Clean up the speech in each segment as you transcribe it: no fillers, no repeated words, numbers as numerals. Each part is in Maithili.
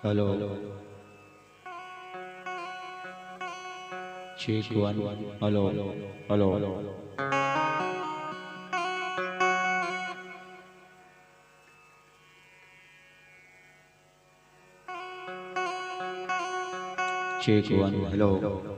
Hello, check one, hello hello. Check one, hello.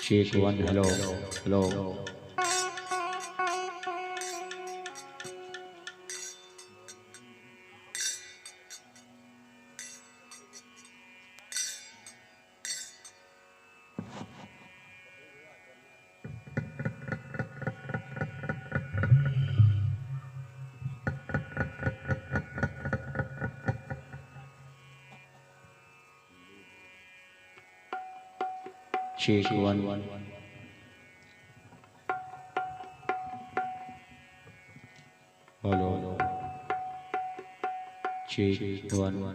Check one, hello hello. Check one, hello. Check one,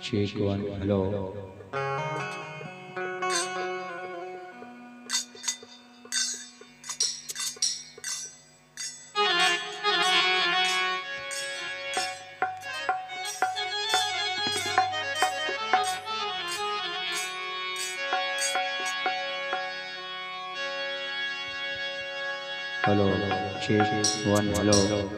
check one, hello. Hello, check one, hello.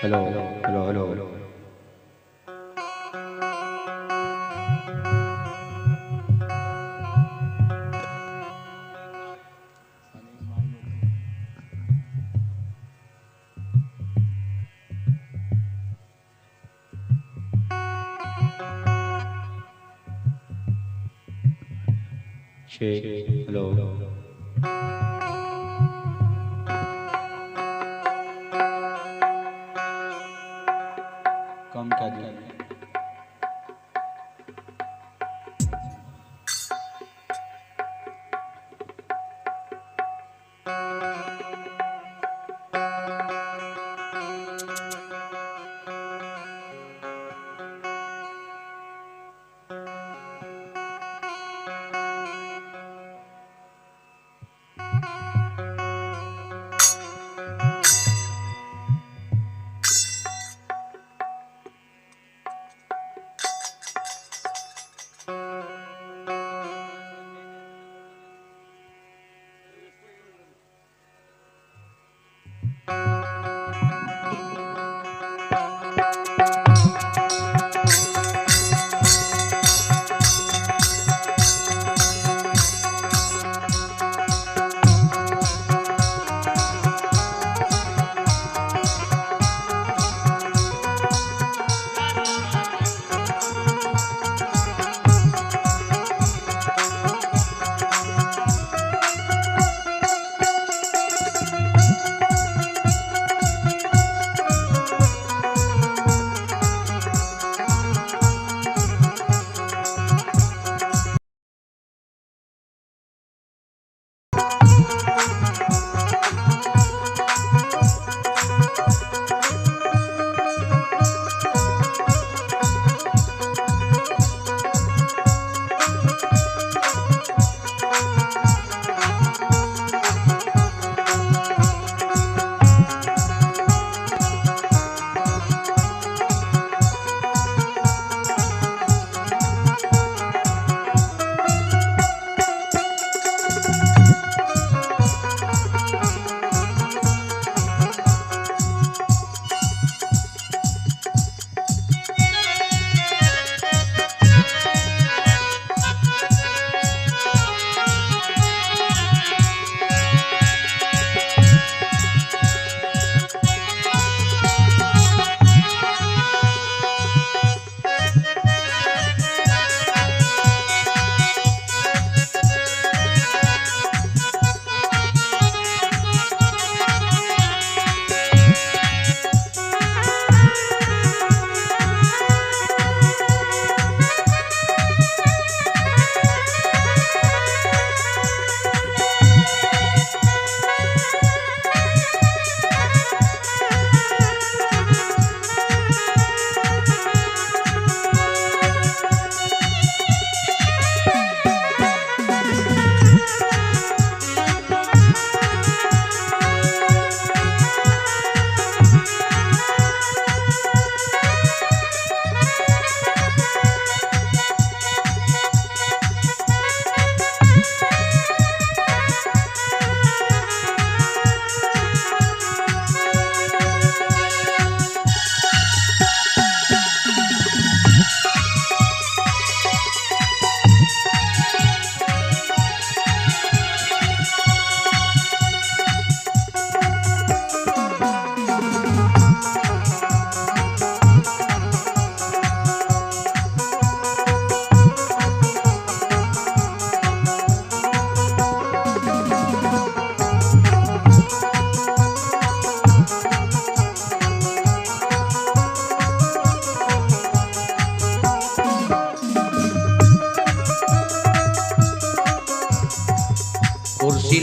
Hello hello hello. Check, hello. कम कर दिया।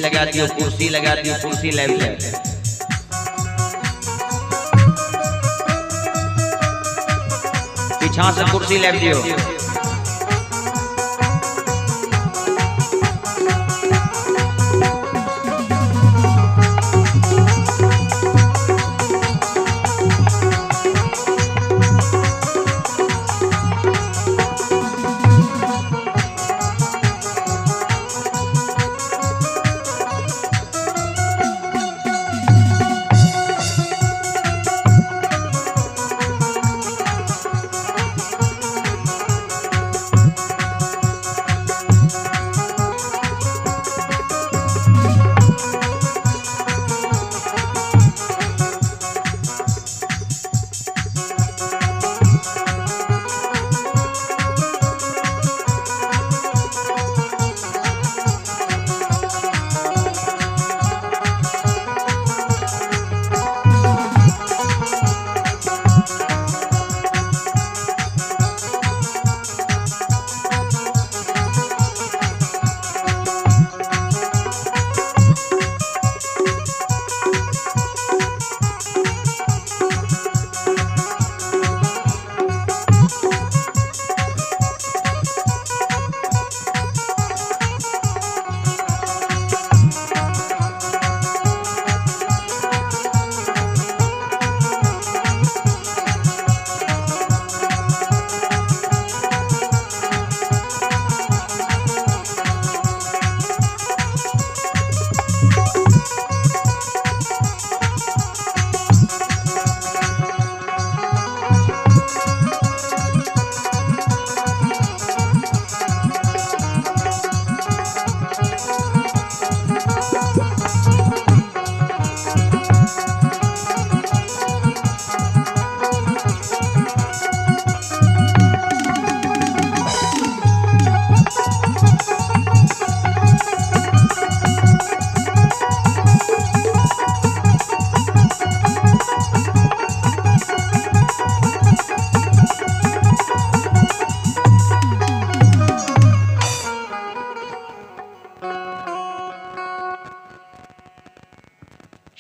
लगा दियौ, कुर्सी लगा दियौ, कुर्सी लाबि जाय। पीछा से कुर्सी लाबि दियौ।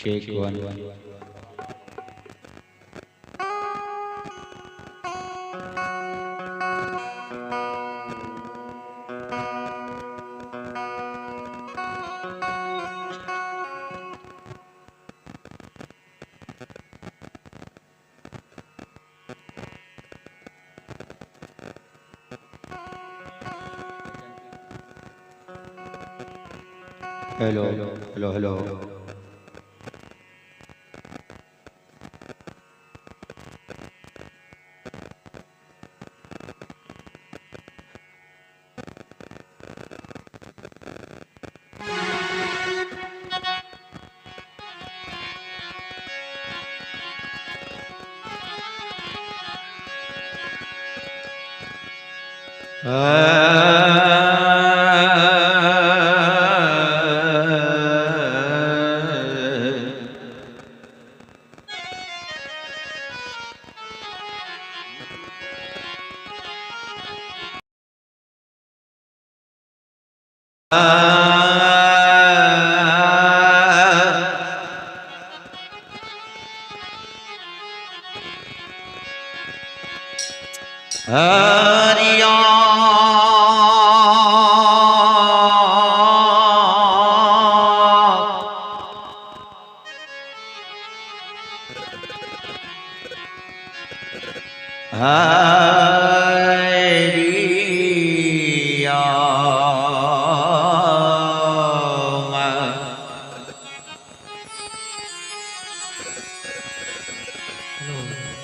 Check one. Hello hello hello.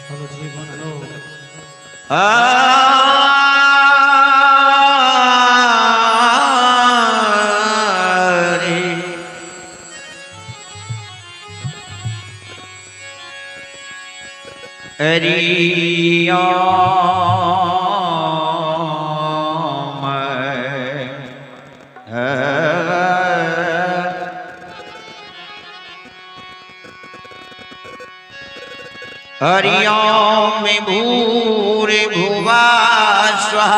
Hello check one hello. Hariom भूर्भुवः स्वः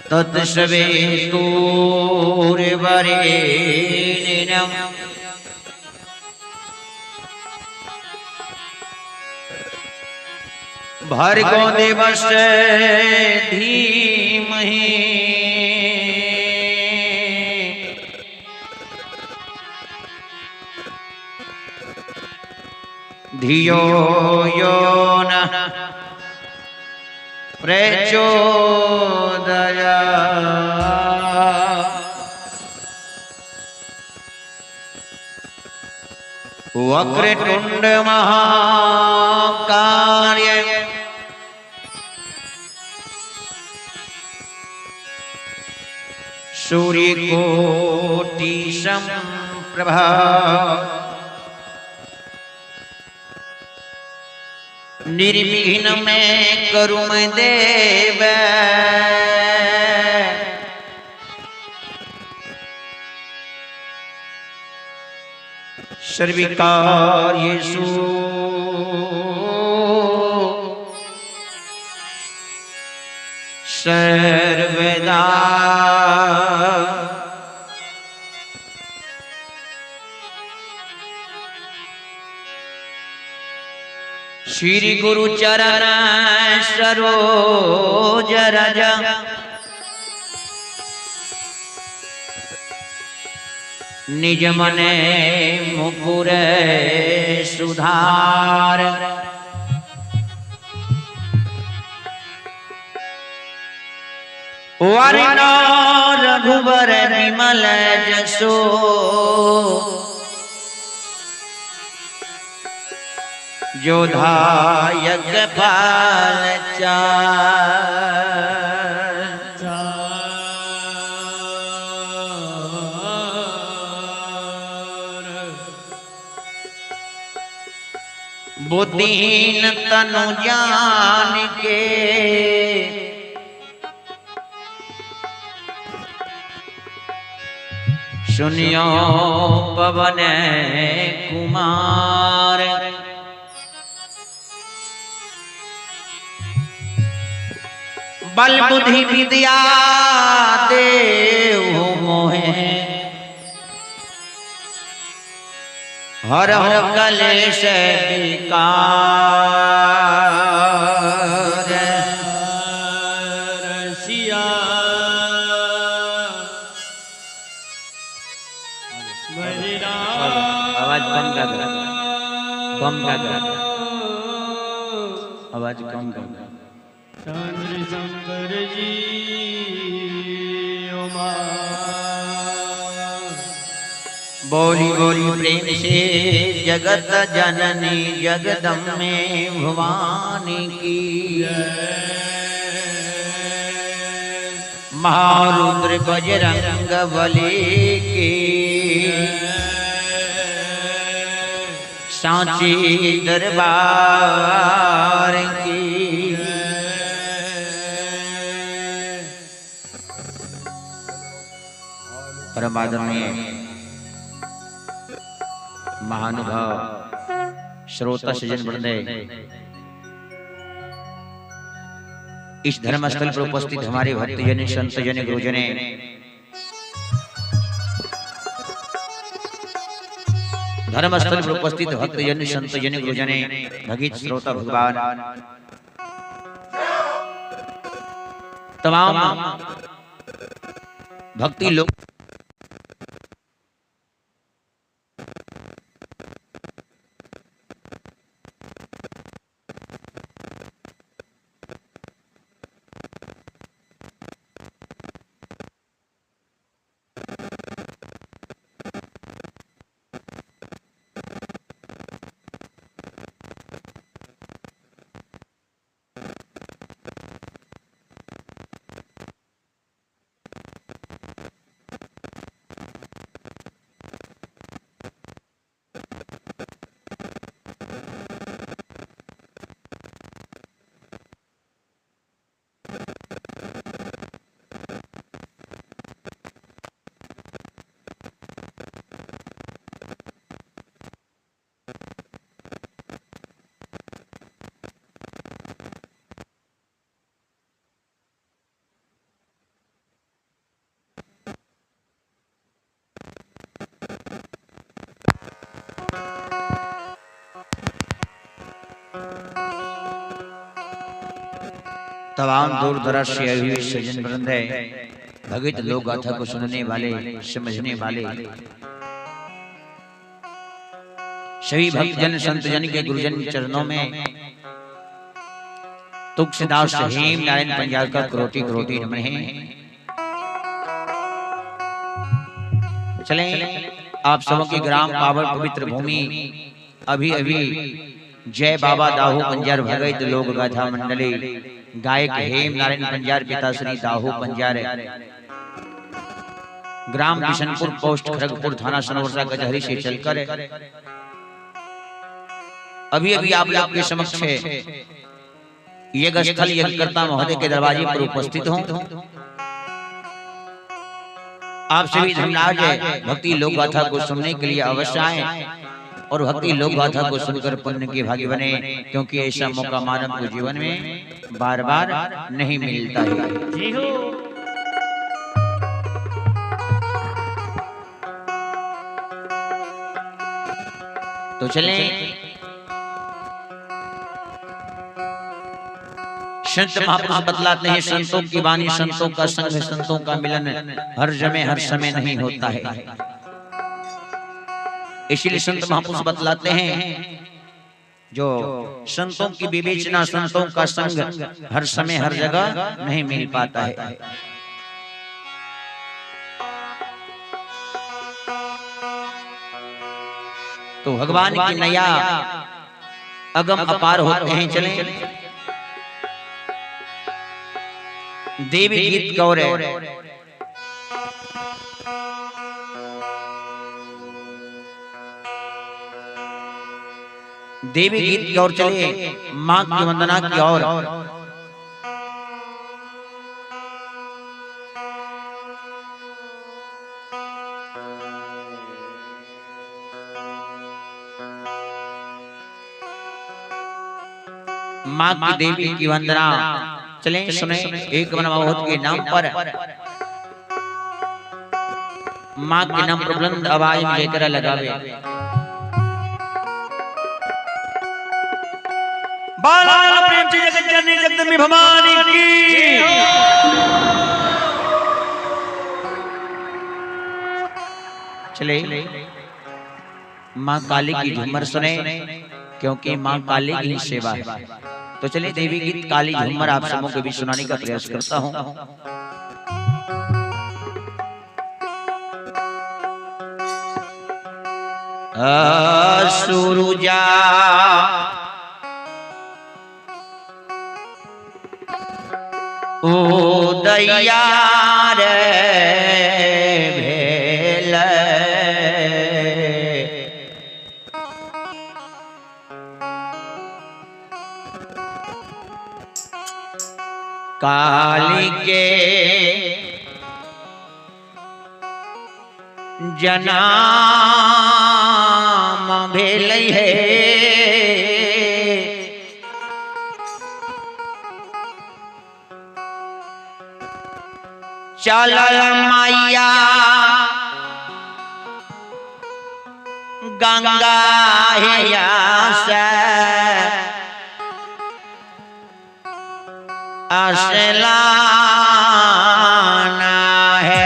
तत्सवितुर्वरेण्यं भर्गो देवस्य धीमहि धियो यो नः प्रचोदयात्। वक्रतुंड महाकाय सूर्यकोटि संप्रभा निर्विघ्न में करुण देव सर्वकार्येषु सर्वदा। श्री गुरु चरण सरोज रज निज मने मुकुर सुधार। वर्ण रघुबर विमल जसो जो धायक फल चार। बुद्धिहीन तनु जान के सुनियो पवन कुमार। बल बुद्धि विद्या देहु मोहे हरहु कलेश विकार। रसिया आवाज कम कर दो, कम कर दो, आवाज कम कर दो। चंद्र शंकर जी उमा बोली बोली प्रेम से जगत जननी जगदम्बे भवानी की। महारुद्र बजरंग बली की। सांची दरबार की। परमादरणीय महानुभाव श्रोता सज्जन वृंदे, इस धर्मस्थल पर उपस्थित हमारे भक्तजन, संतजन, गुरुजन, धर्मस्थल पर उपस्थित भक्तजन, संतजन, गुरुजन, भगीत श्रोता भगवान, तमाम भक्ति लोग तमाम दूर दराज से आए हुए सज्जन वृंद है, भगत लोक गाथा को सुनने वाले, समझने वाले सभी भक्तजन संतजन के गुरुजन चरणों में तुलसीदास हेम नारायण पंजाब का क्रोटी क्रोटी नमन है। चलें आप सबों की ग्राम पावन पवित्र भूमि अभी अभी जय बाबा दाहू पंजार भगत लोक गाथा मंडली गायक हेम नारायण पंजार पिता श्री दाहू पंजार ग्राम बिशनपुर पोस्ट खड़गपुर थाना सनोरसा कचहरी से चलकर अभी अभी आप लोग के समक्ष यज्ञ स्थल यज्ञकर्ता महोदय के दरवाजे पर उपस्थित हूँ। आप सभी धर्मराज भक्ति लोक गाथा को सुनने के लिए अवश्य आए और भक्ति लोक गाथा को सुनकर पुण्य के भागी बने, क्योंकि ऐसा मौका मानव को जीवन में बार बार नहीं मिलता है। तो चलें संत महापुरुष बतलाते हैं, संतों की वाणी, संतों का संग, संतों का मिलन हर जमे हर समय नहीं होता है। इसीलिए संत महापुरुष बतलाते हैं, जो संतों की विवेचना, संतों का संग हर समय हर जगह नहीं मिल पाता है। तो भगवान की नया अगम अपार होते हैं। चले देवी गीत गौर देवी गीत की ओर चले, मां की वंदना की ओर। मां की देवी की वंदना चले सुने एक मनमोहत के नाम पर मां के नाम पर बुलंद आवाज में जयकारा लगावे। बाला प्रेम से जगत जननी जगदम्बे भवानी की। चले मां काली की झूमर सुने, क्योंकि मां काली की ही सेवा है। तो चलिए देवी गीत काली झूमर आप सबों को भी सुनाने का प्रयास करता हूं। सुरुजा उदया रे भेल काली के जनाम भेल है। चलल मैया गंगा हिया से असलाना है।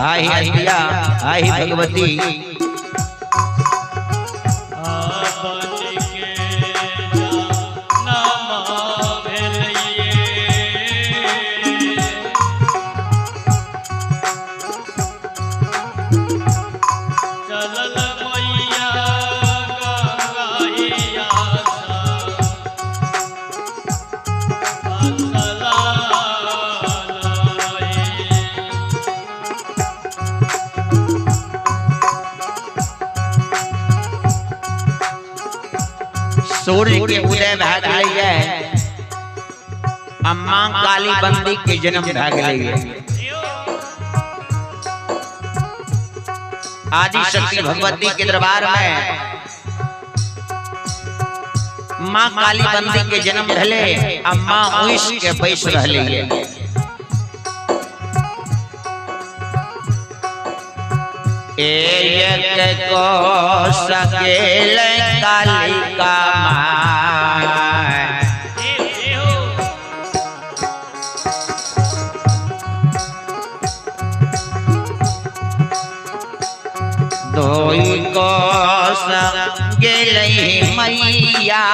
आई अहिया आई भगवती सूर्य के उदय भा गई है, अम्मा काली बंदी के जन्म भा गई है। आदि शक्ति भगवती के दरबार में माँ काली बंदी के जन्म भेले आ माँ उइस के बैस रहली है। एक को सकेल कालिका माँ, दोई को सकेल मैया,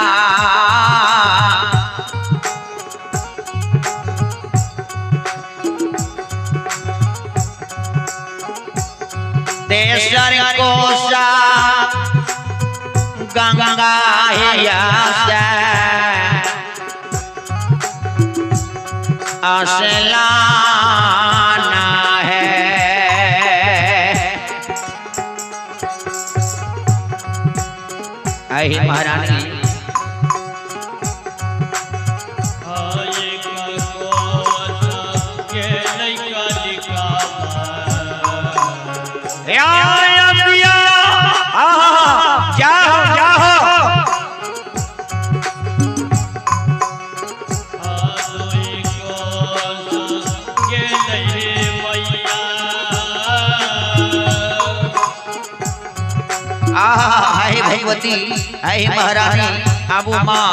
तेसर कोसा गंगा है असलाना है। आई महारानी आए भगवती, आए महारानी, आबू माँ।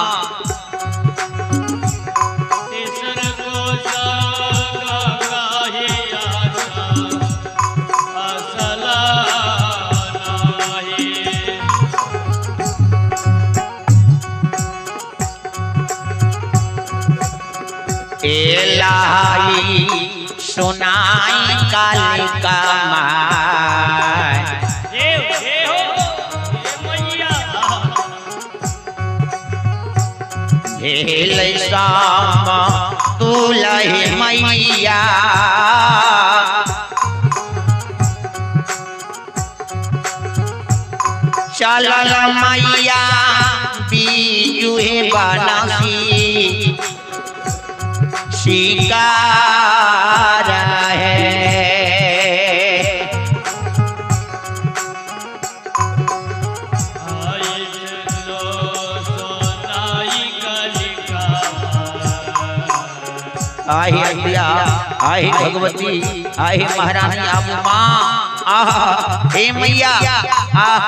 एलाई सुनाई कालिका माय, श्याम तुलहि मैया, चलल मैया बीजू बनसी शिकार है। आहे अम्बिया, आहे भगवती, आहे महारानी आबू माँ, आह हे मैया, आह।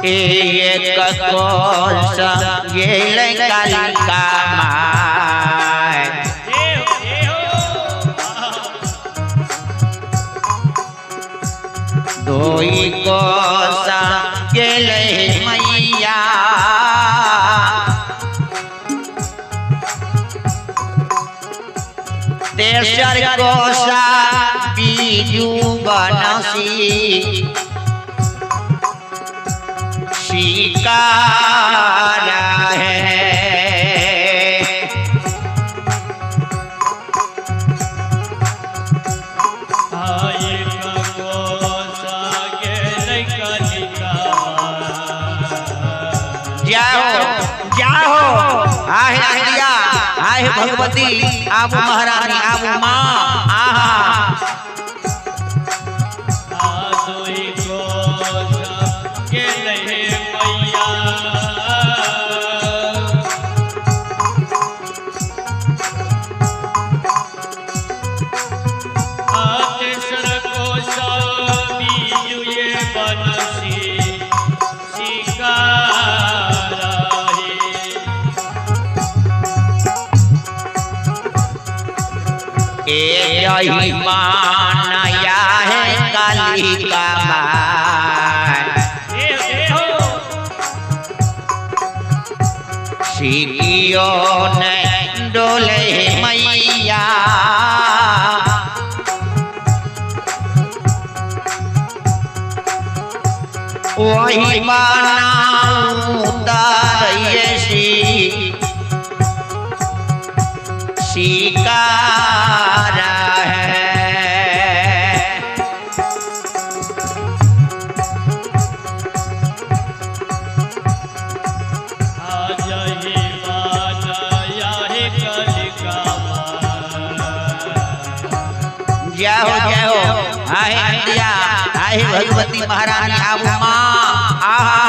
एक कोस गेल कालिका my, दोई कोस गेल मैया, तेसर कोसा बीजू बनसी शिकार है। जाओ जाओ, आहे अहिल्या, आहे भगवती, आबू महारानी, आबू माँ, आहा। यही मानया है कालिका my, सिकियो ने डोले मैया, वही बनाऊ शिकारा है। जय हो जय हो, आहे अंदिया, आहे भगवती महारानी आबू माँ, आहा।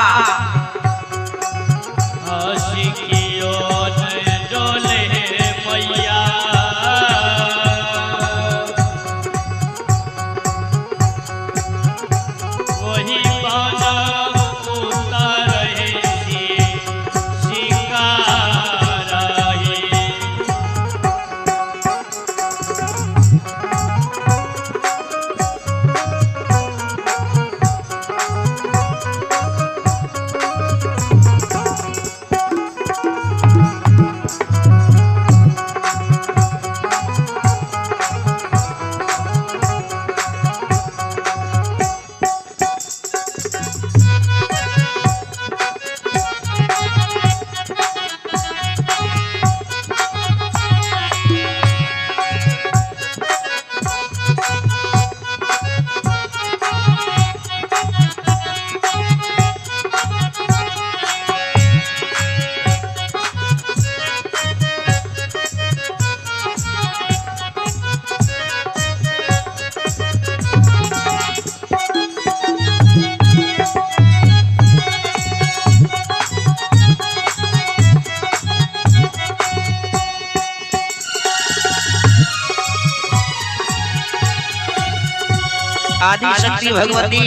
आदि शक्ति भगवती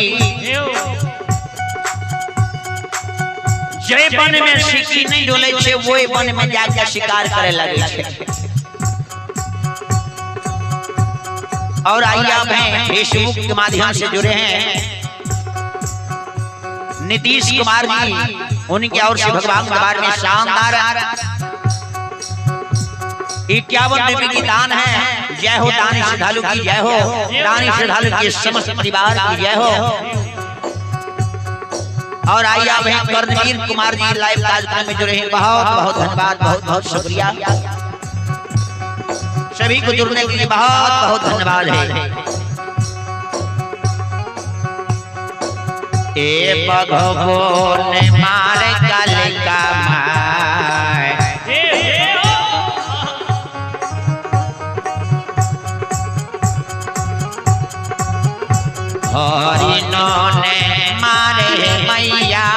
जय वन में सिक्की नहीं डोले छे, वो वन में जाके शिकार करे लगे छे। और आइए आप हैं फेसबुक के माध्यम से जुड़े हैं नीतीश कुमार जी, उनकी ओर से भगवान के बारे में शानदार 51 रुपए की दान है। जय हो दानी श्रद्धालु की जय हो, दानी श्रद्धालु के समस्त परिवार की जय हो। और आइए आप हैं कर्णवीर कुमार जी लाइव कार्यक्रम में जुड़े हैं, बहुत बहुत धन्यवाद, बहुत बहुत शुक्रिया सभी को जुड़ने के लिए, बहुत बहुत धन्यवाद है। ए भगवान मारे कालिका my, Hari ने मारे मैया,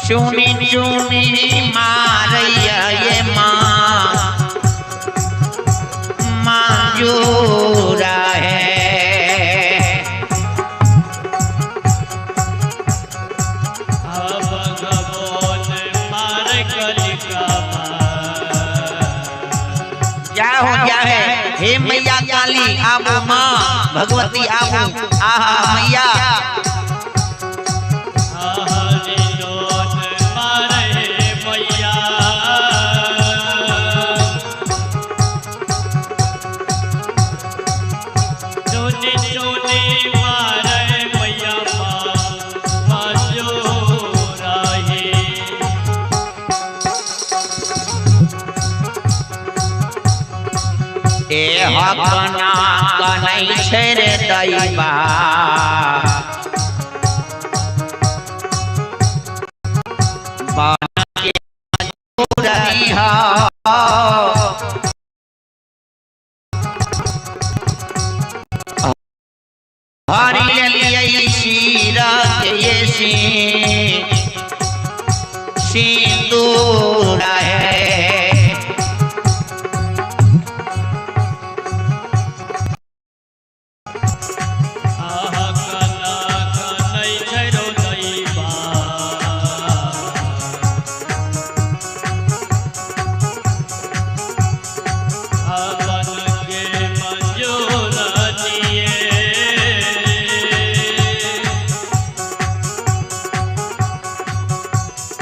चुनी चुनी मारैया ये माँ मंजूरा है। हो गया है हे मैया काली आबू माँ भगवती आबू, आहा मैया। ए हकना कनै छै रे दैबा, हरि लियै सीरा के सिंदूर है।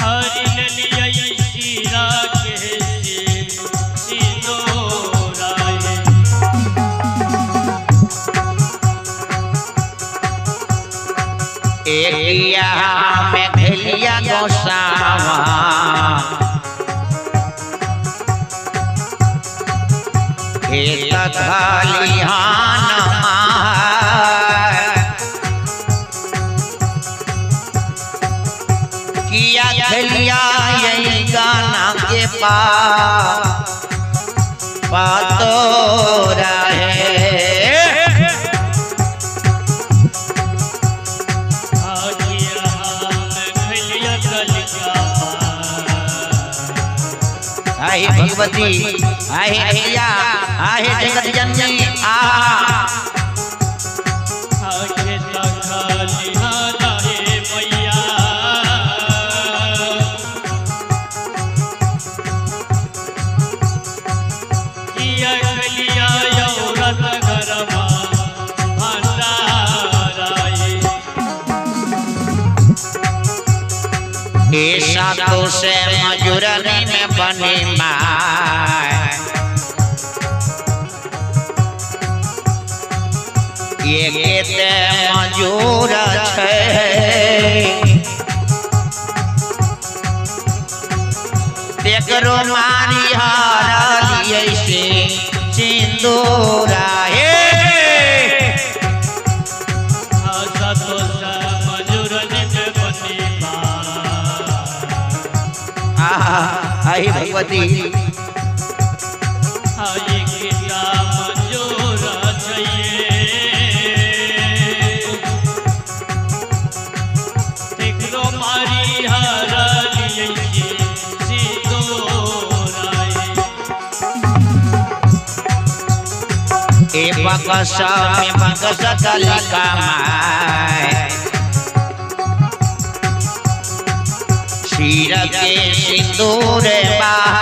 हरि लियै। किया मैं खेलिया गोसावा खेत खलिहान किया खेलिया यही गाना के पातोरा है। आहे भगवती आहे अहिल्या आहे जगत जननी आ ऐसा तो से मजूरनी में बने my ये केते मजूर छे तेकरो मारी हारा लिए से सिंदूरा हे आई भगवती ए बकसा में बकसा कलिका my सिर के सिंदूर बाय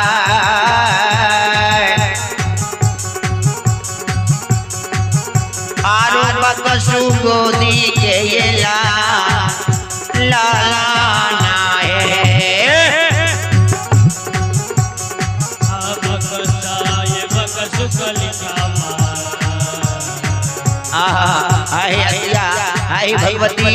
आरो बकसु गोदी के ये ला लाना है। आहे अहिल्या आहे भगवती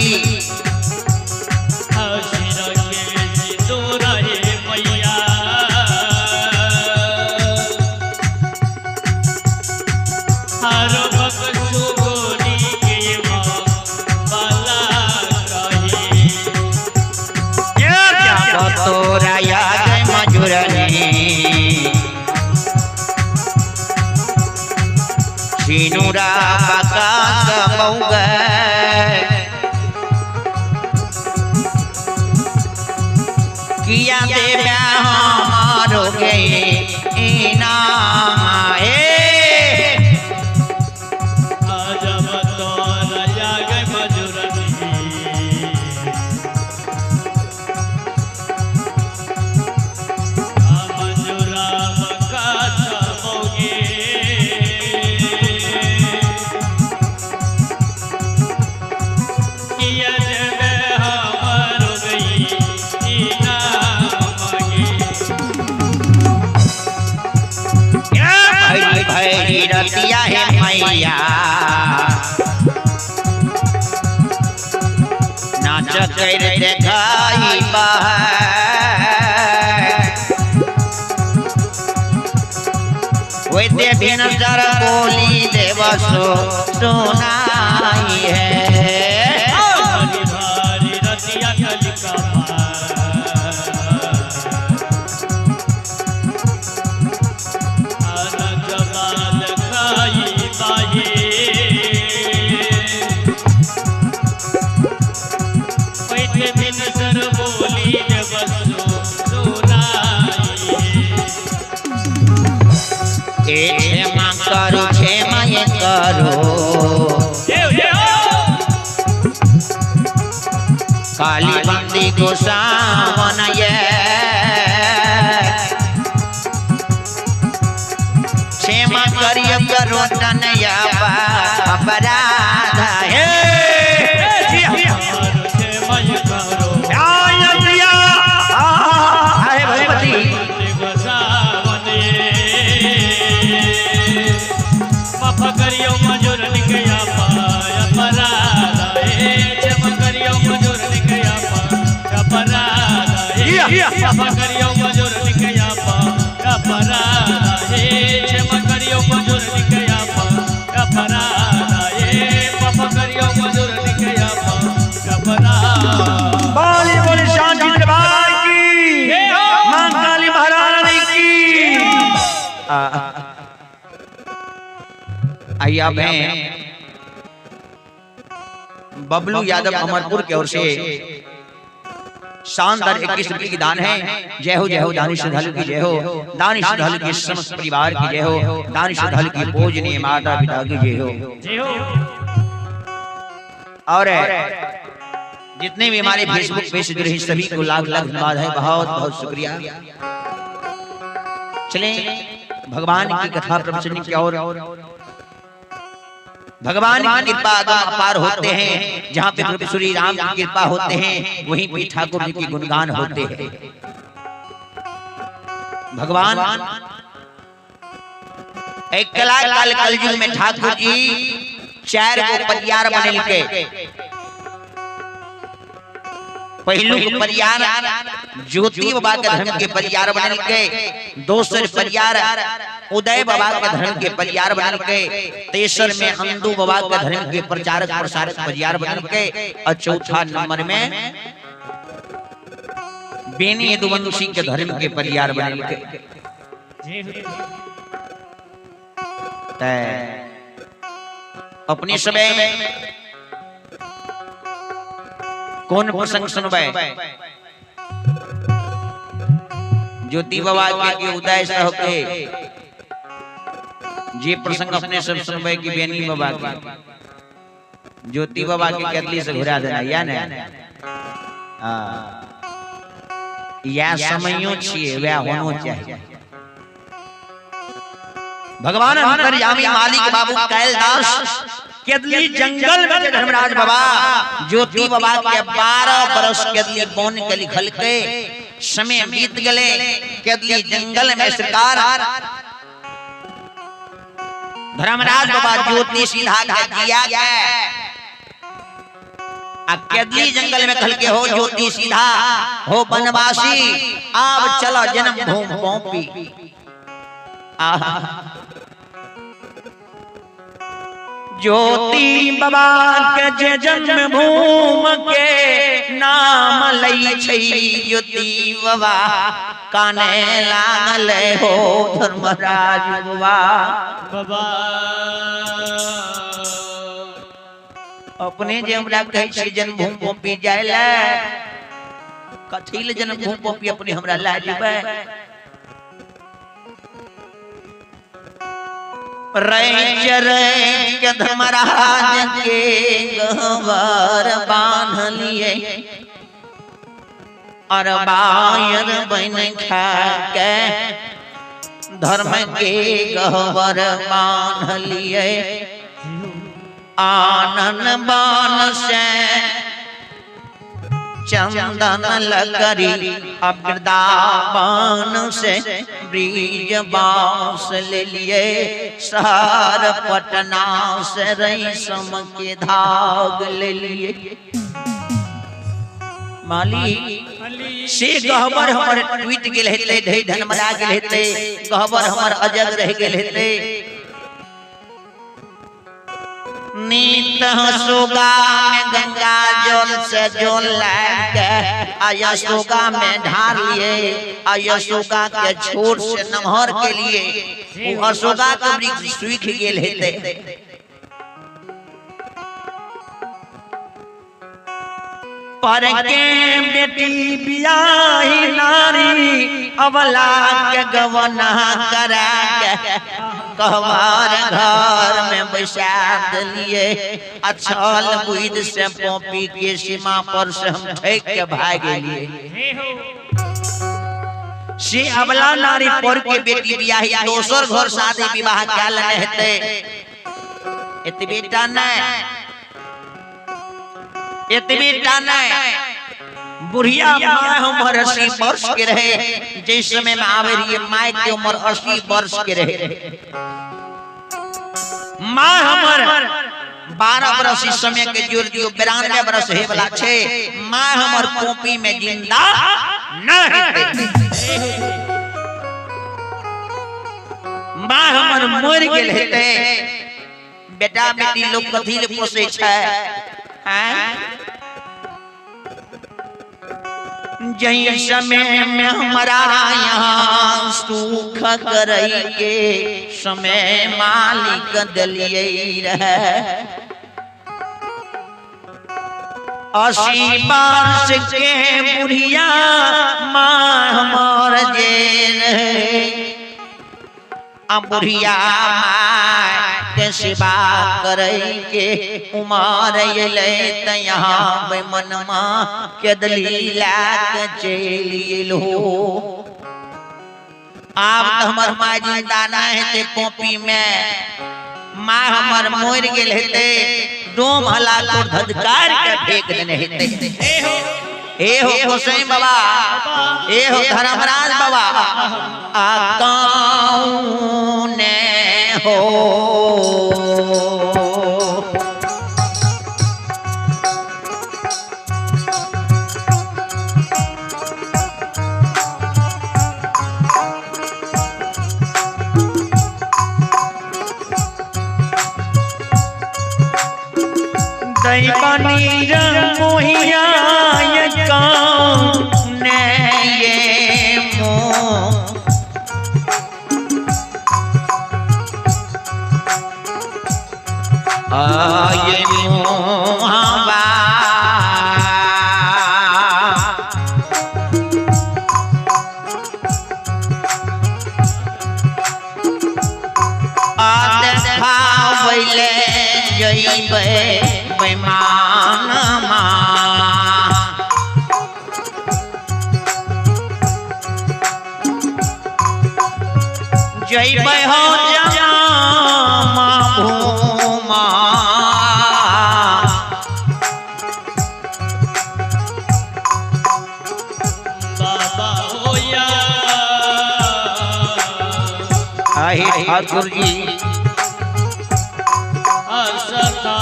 तोरा याद मजूरनी सिनुरा बका मऊगे किया दे हमारो के इनाम हे रतिया है मैया नाच कर देखाई ओते भिनसर बोली देवसो सुनाई है। क्षमा करो क्षमा ये करो काली बंदी को सावन ये क्षमा करियो करो तनया अपराध है। मजूर निकया पाय अपराध हे, क्षमा करियो मजूर निकया। अपराध हे, माफ करियो बुजुर्ग के अपराध हे, क्षमा करियो बुजुर्ग के अपराध हे, माफ करियो बुजुर्ग के अपराध। बोली बोली शांति दरबार की, मां काली महारानी की। आइए अब हैं बबलू यादव अमरपुर की ओर से शानदार 21 रुपए की दान है। जय हो जय हो दानी श्रद्धालु की जय हो, दानी श्रद्धालु के समस्त परिवार की जय हो, दानी श्रद्धालु की पूजनीय माता पिता की जय हो। जय हो। और जितने भी हमारे फेसबुक पेज से जुड़े हैं सभी को लाख लाख धन्यवाद है, बहुत बहुत शुक्रिया। चलें भगवान की कथा प्रवचन की ओर। भगवान की कृपा अगम अपार होते हैं, जहाँ पे प्रभु श्री राम की कृपा होते हैं वहीं पे ठाकुर जी के गुणगान होते हैं। भगवान एक कला काल कलयुग में ठाकुर जी चार गो परियार बनल के, पहलू के परियार ज्योति बाबा के धर्म के परियार बनल के, दोसर परियार उदय बाबा के धर्म के परियार बनल के, तेसर में अंदू बाबा के धर्म के प्रचारक प्रसारक परियार बनल के, और चौथा नंबर में बेनी यदुवंशी के धर्म के परियार बनल के। अपने समय कौन प्रसंग सुनबे? ज्योति बाबा के उदय साहब के जे प्रसंग अपने सब सुनबे कि बेनी बाबा के? ज्योति बाबा के केतली से घुरा देना या ने? या समयो छिए वह होनो चाहिए। भगवान अंतर्यामी मालिक बाबू कैलदास केदली जंगल में धर्मराज बाबा ज्योति बाबा के 12 बरस केदली बोन के लिखल के समय बीत गले। केदली जंगल में सरकार धर्मराज बाबा ज्योति सीधा के जिया के आ केदली जंगल में खल के हो ज्योति सीधा हो बनवासी आब चलो जन्म भूमि पौपी। आहा ज्योति बाबा के जे जन्म भूमि के नाम लई छै ज्योति बाबा काने लागल हो धर्मराज बाबा। बाबा अपने जे हमरा कहै छै जन्मभूमि पौपी जाय ले, कथी ले जन्मभूमि पौपी अपने हमरा ला जेबै? के धर्मराज के गहवर बांधलिए और बायर बन खा के धर्म के गहवर बांधलिए। आनन बान से चंदन लकड़ी वृंदावन से ब्रिज बांस ले लिए, शहर पटना से रेशम के धाग ले लिए। माली से गहबर हमर टूट गेल हेतै, धै धन मरा गेल हेतै, गहबर हमर अजग रह गेल हेतै। नीत सुगा में गंगा जल से जल लाके आया सुगा में ढार लिए, आया सुगा के छोर से नमहर के लिए वो अशोका के वृक्ष सूख गेल हेतै। पर के बेटी बियाही नारी अवला के गवना करा के कहवार घर में बैसा दिलिए। अछल बुद से पौपी के सीमा पर से हम ठेक के भाग गेलिए। से अबला नारी पर के बेटी बियाही दोसर घर शादी विवाह कयल लेने हेतै। एतबे टा नहि, एतबे टा नहि, बुढ़िया माय हमर 80 वर्ष के रहे। जिस समय में आवे रहिए माय के उम्र 80 वर्ष के रहे। माँ हमर 12 बरस इस समय के जोड़ दियो 92 बरस हे वाला छे। मां हमर कॉपी में जिंदा न हेतै, मां हमर मर गेल हेतै। बेटा बेटी लोग कथी ले पोसै छै? जही समय में हमारा यहाँ सुख करई के समय मालिक दलिए रहे। 80 वर्ष के बुढ़िया माँ हमार जे रहे, बुढ़िया माँ के सेवा करे के उमर अयलै त यहाँ मनमा के दलीला के चलि एलो। आब त हमर माँ जिंदा नहीं हेतै कॉपी में, माँ हमर मरि गेल हेतै, डोम हला को धधकार के फेंक देने हेतै। ए हो गोसाई बाबा, ए हो धर्मराज बाबा, आ कौन हो दैबानी मोहिया कौन ये मोह ये मोहबा देखावैले जइबै बेईमानमा। जइबै हो जमा भूमा बाबा होया। आहे ठाकुर जी असता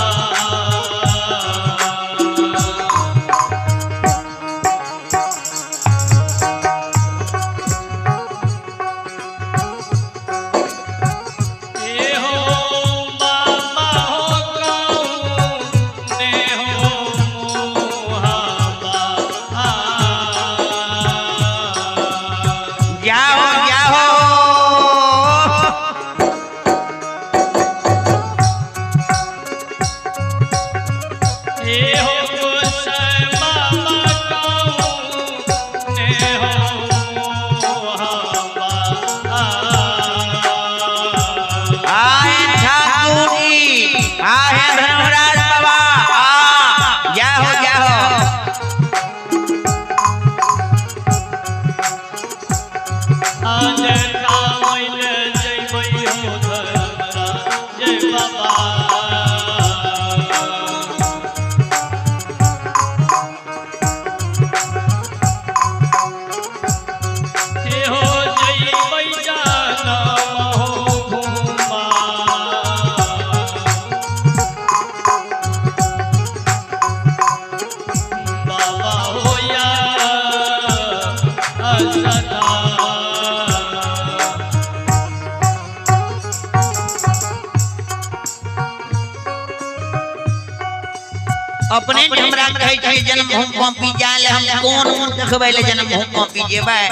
अपने हमरा कहै छै जन्म हम कॉपी जाय हम कोन मुंह देखबै ले जन्म हम कॉपी जेबै।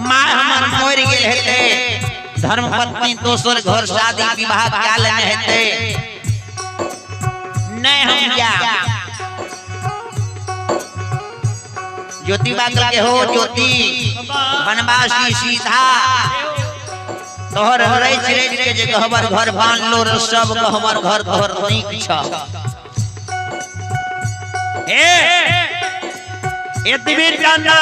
मां हमर मरि गेल हेतै, धर्म पत्नी दोसर घर शादी विवाह कए लेने हेतै, नहीं हम जा। ज्योति बागल के हो ज्योति बनवासी सीधा तोहर रच रच के जे गहबर घर बांधलो रे सब गहबर घर घर नीक छ। ए एतबे जानना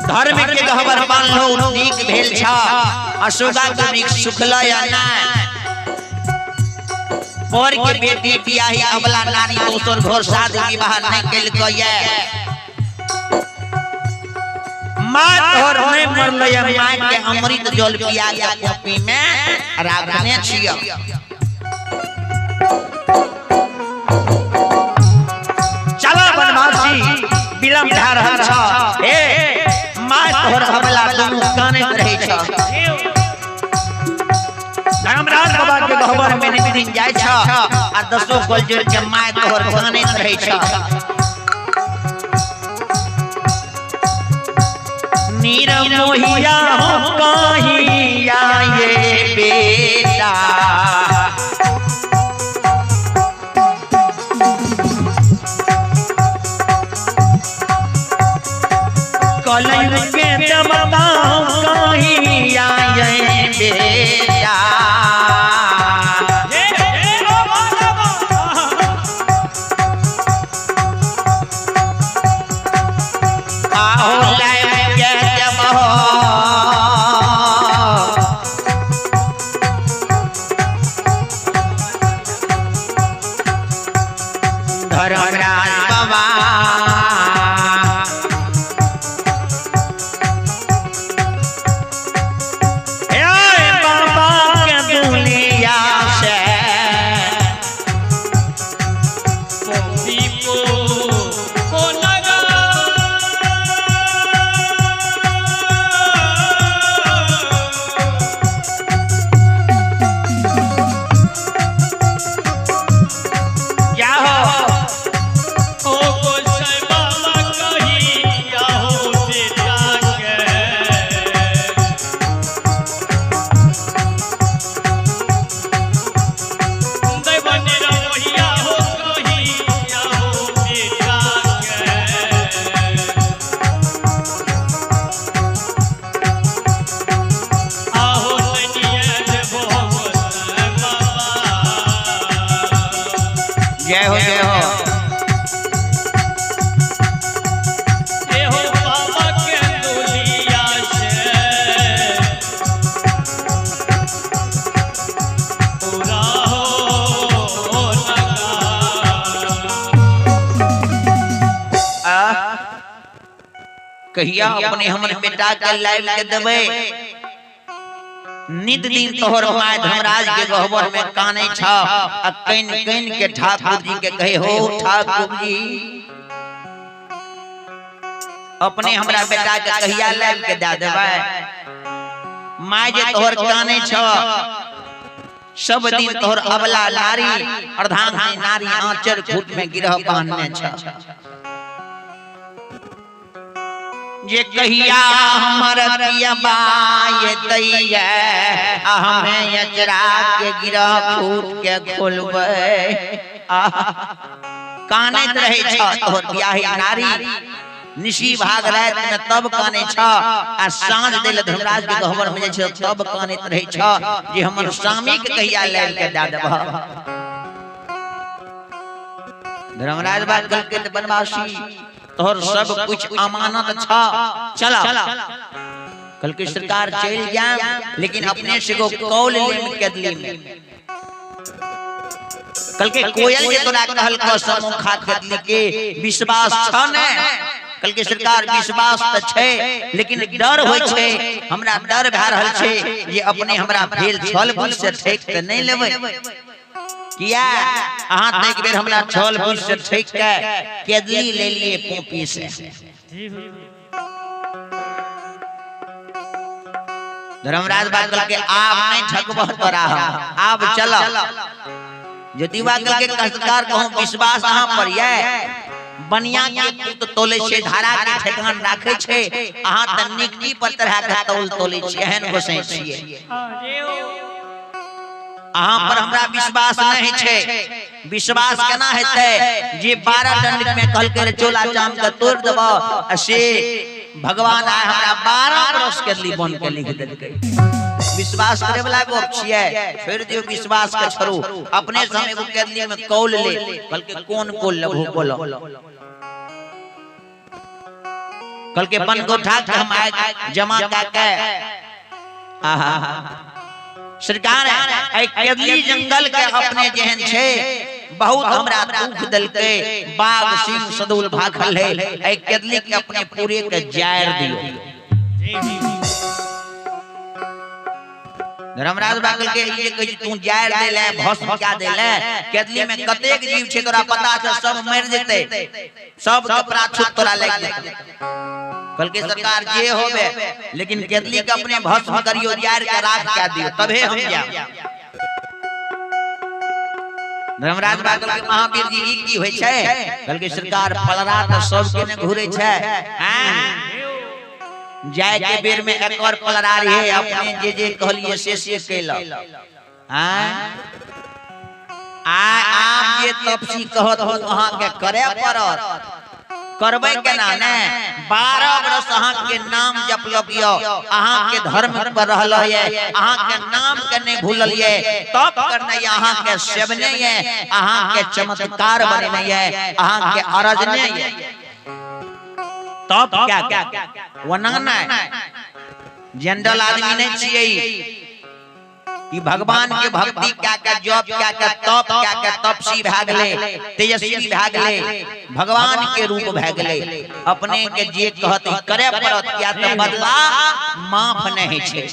धर्म के गहबर बांधलो नीक भेल छ, अशोका के नीक सुखल या नहीं। पर के बेटी बियाही अबला नारी दोसर घर शादी विवाह नहीं केलकै। माँ तोहर नहीं मरलै, माँ के अमृत जल पिया के कॉपी में राखने छियो। चला बनवासी, विलम्ब भए रहल छ। हे माँ तोहर भवला दुनू कानैत रहै छ। धर्मराज बाबा के गहबर में नित दिन जाइ छ आ दसो गोल जोड़ के माँ तोहर कानैत रहै छ। नीर मोहिया हो कहिया ये बेटा, कलयुग के देवता कहिया ये बेटा। आहो लाइव के देवहो धर्मराज बाबा। हे बाबा के दुनिया से क्या हो जय हो जय हो। कहिया अपने हमर बेटा के लाइव के देबै। नित दिन तोहर my Dharmaraj के गहबर में कानै छ आ can can के ठाकुर जी के कहे हो ठाकुर जी अपने हमरा बेटा के कहिया लाइव के दे देबै। My जे तोहर कानै छ सब दिन तोहर अबला नारी अर्धांगिनी नारी आंचर खूट में गिरह बांधने छ। जे कहिया हमर पियबा ये दैया आ हमें अचरा के गिरह खूट के खोलबै। कानैत रहै छ तोहर बियाही नारी निशी भाग रात में तब कानै छ आ साँझ देल धर्मराज के गहबर में जाइ छ तब कानैत रहै छ जे हमर स्वामी के कहिया लाइब के दए देबह। धर्मराज बात कहलकै त बनवासी तोहर सब कुछ अमानत छ, चल। कहलकै सरकार चलि जाएब लेकिन अपने से एगो कौल लेम केदली में। कहलकै कोयल जे तोरा कहलकौ समोखा केदली के विश्वास छ ने? कहलकै सरकार विश्वास त छै लेकिन डर होइ छै, हमरा डर भए रहल छै जे अपने हमरा भेल छल बुझ से ठकि त नहि लेबै। किया अहाँ त एक बेर हमरा छल बुझ से ठकि के केदली ले लिए पोपी से। धर्मराज बात कहलकै आब नहीं ठकबह तोरा हम, आब चल। यदि बात कहलकै सरकार कहूँ विश्वास अहाँ पर ये बनिया के पूत तोले छै, धारा के ठेकान राखै छै, अहाँ त निकटी पर तरह के तौल तोले छी, एहन गोसै छियै। अहाँ पर हमरा विश्वास नहीं छै। विश्वास केना हेतै जे 12 दंड में कहलकै रे चोला चाम के तोड़ देबह आ से भगवान आय हमरा 12 बरस के लिए बन के लिख देलकै। विश्वास करे वाला गप छियै, छोड़ि दियौ विश्वास के छोड़ू। अपने से हम एगो केदली में कौल ले। कहलकै कोन कौल लेबहो बोलो? कहलकै बन गोठा के हम आय जमा कए के। आहा सरकार केदली जंगल के अपने जेहन छै बहुत हमरा दुख देलकै, बाघ सिंह सदुल भाखल है, केदली के अपने पूरे के जायर दियो। धर्मराज बाबा के ई जे कहै छै तू जारि देले भस्म कए देले, केदली में कतेक जीव छै तोरा पता छै, सब मरि जेतै, सब के प्राछुत तोरा लागि जेतै। कहलकै सरकार जे होबे, लेकिन केदली के अपने भस्म करियो, जारि के राख कए दियो, तबे हम जायब। धर्मराज बाबा कहलकै महावीर जी ई की होइ छै? कहलकै सरकार पलरा तऽ सबके ने घुरै छै, जाय के बेर में एकर पलरा रहे, अपने जे जे कहलिए से से कैलक। आ आप जे तपसी कहत हो अहाँ के करे पड़त, करबै केना ने? 12 बरस अहाँ के नाम जपलक यो, अहाँ के धर्म पर रहल ये, अहाँ के नाम के नहीं भूलल ये, तप करने ये, अहाँ के सेवने ये, अहाँ के चमत्कार बने ये, अहाँ के अरजने ये, तब क्या क्या वना नहीं जनरल आदमी नहीं छियै ई, भगवान के भक्ति क्या क्या जप क्या क्या तप क्या क्या तपसी भए गेलै, तेजस्वी भए गेलै, भगवान के रूप भए गेलै। अपने के जे कहत करे पड़त, किया तऽ बदला माफ नहीं छै।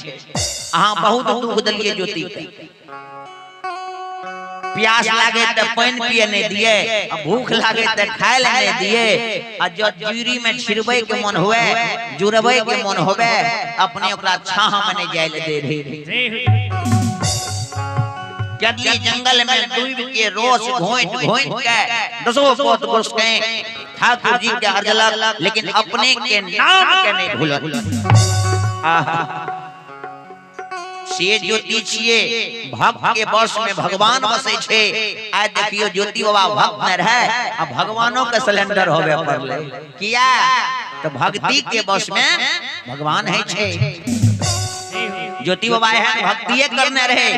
अहाँ बहुत दुख देलियै ज्योति के, प्यास लागे त पानि पिए नहीं दिए, आ भूख लागे त खाए ले नहीं दिए, आ जब जीरी में छिड़बै के मन हुए, जुड़बै के मन होवे, अपने ओकरा छाह में नहीं जाय ले दे रहे। केदली जंगल में डूब के रोस घोंट घोंट के दसो पोत गोस के ठाकुर जी के अर्जलक, लेकिन अपने के नाम के नहीं भूलल। आहा से ज्योति छिए, भक्त के वश में भगवान बसै छै। आइ देखियो ज्योति बाबा भक्त में रहे, आ भगवानों के सिलेंडर होवे पड़ले, किया तो भक्ति के वश में भगवान है छै। ज्योति बाबा एहन भक्तिये करने रहे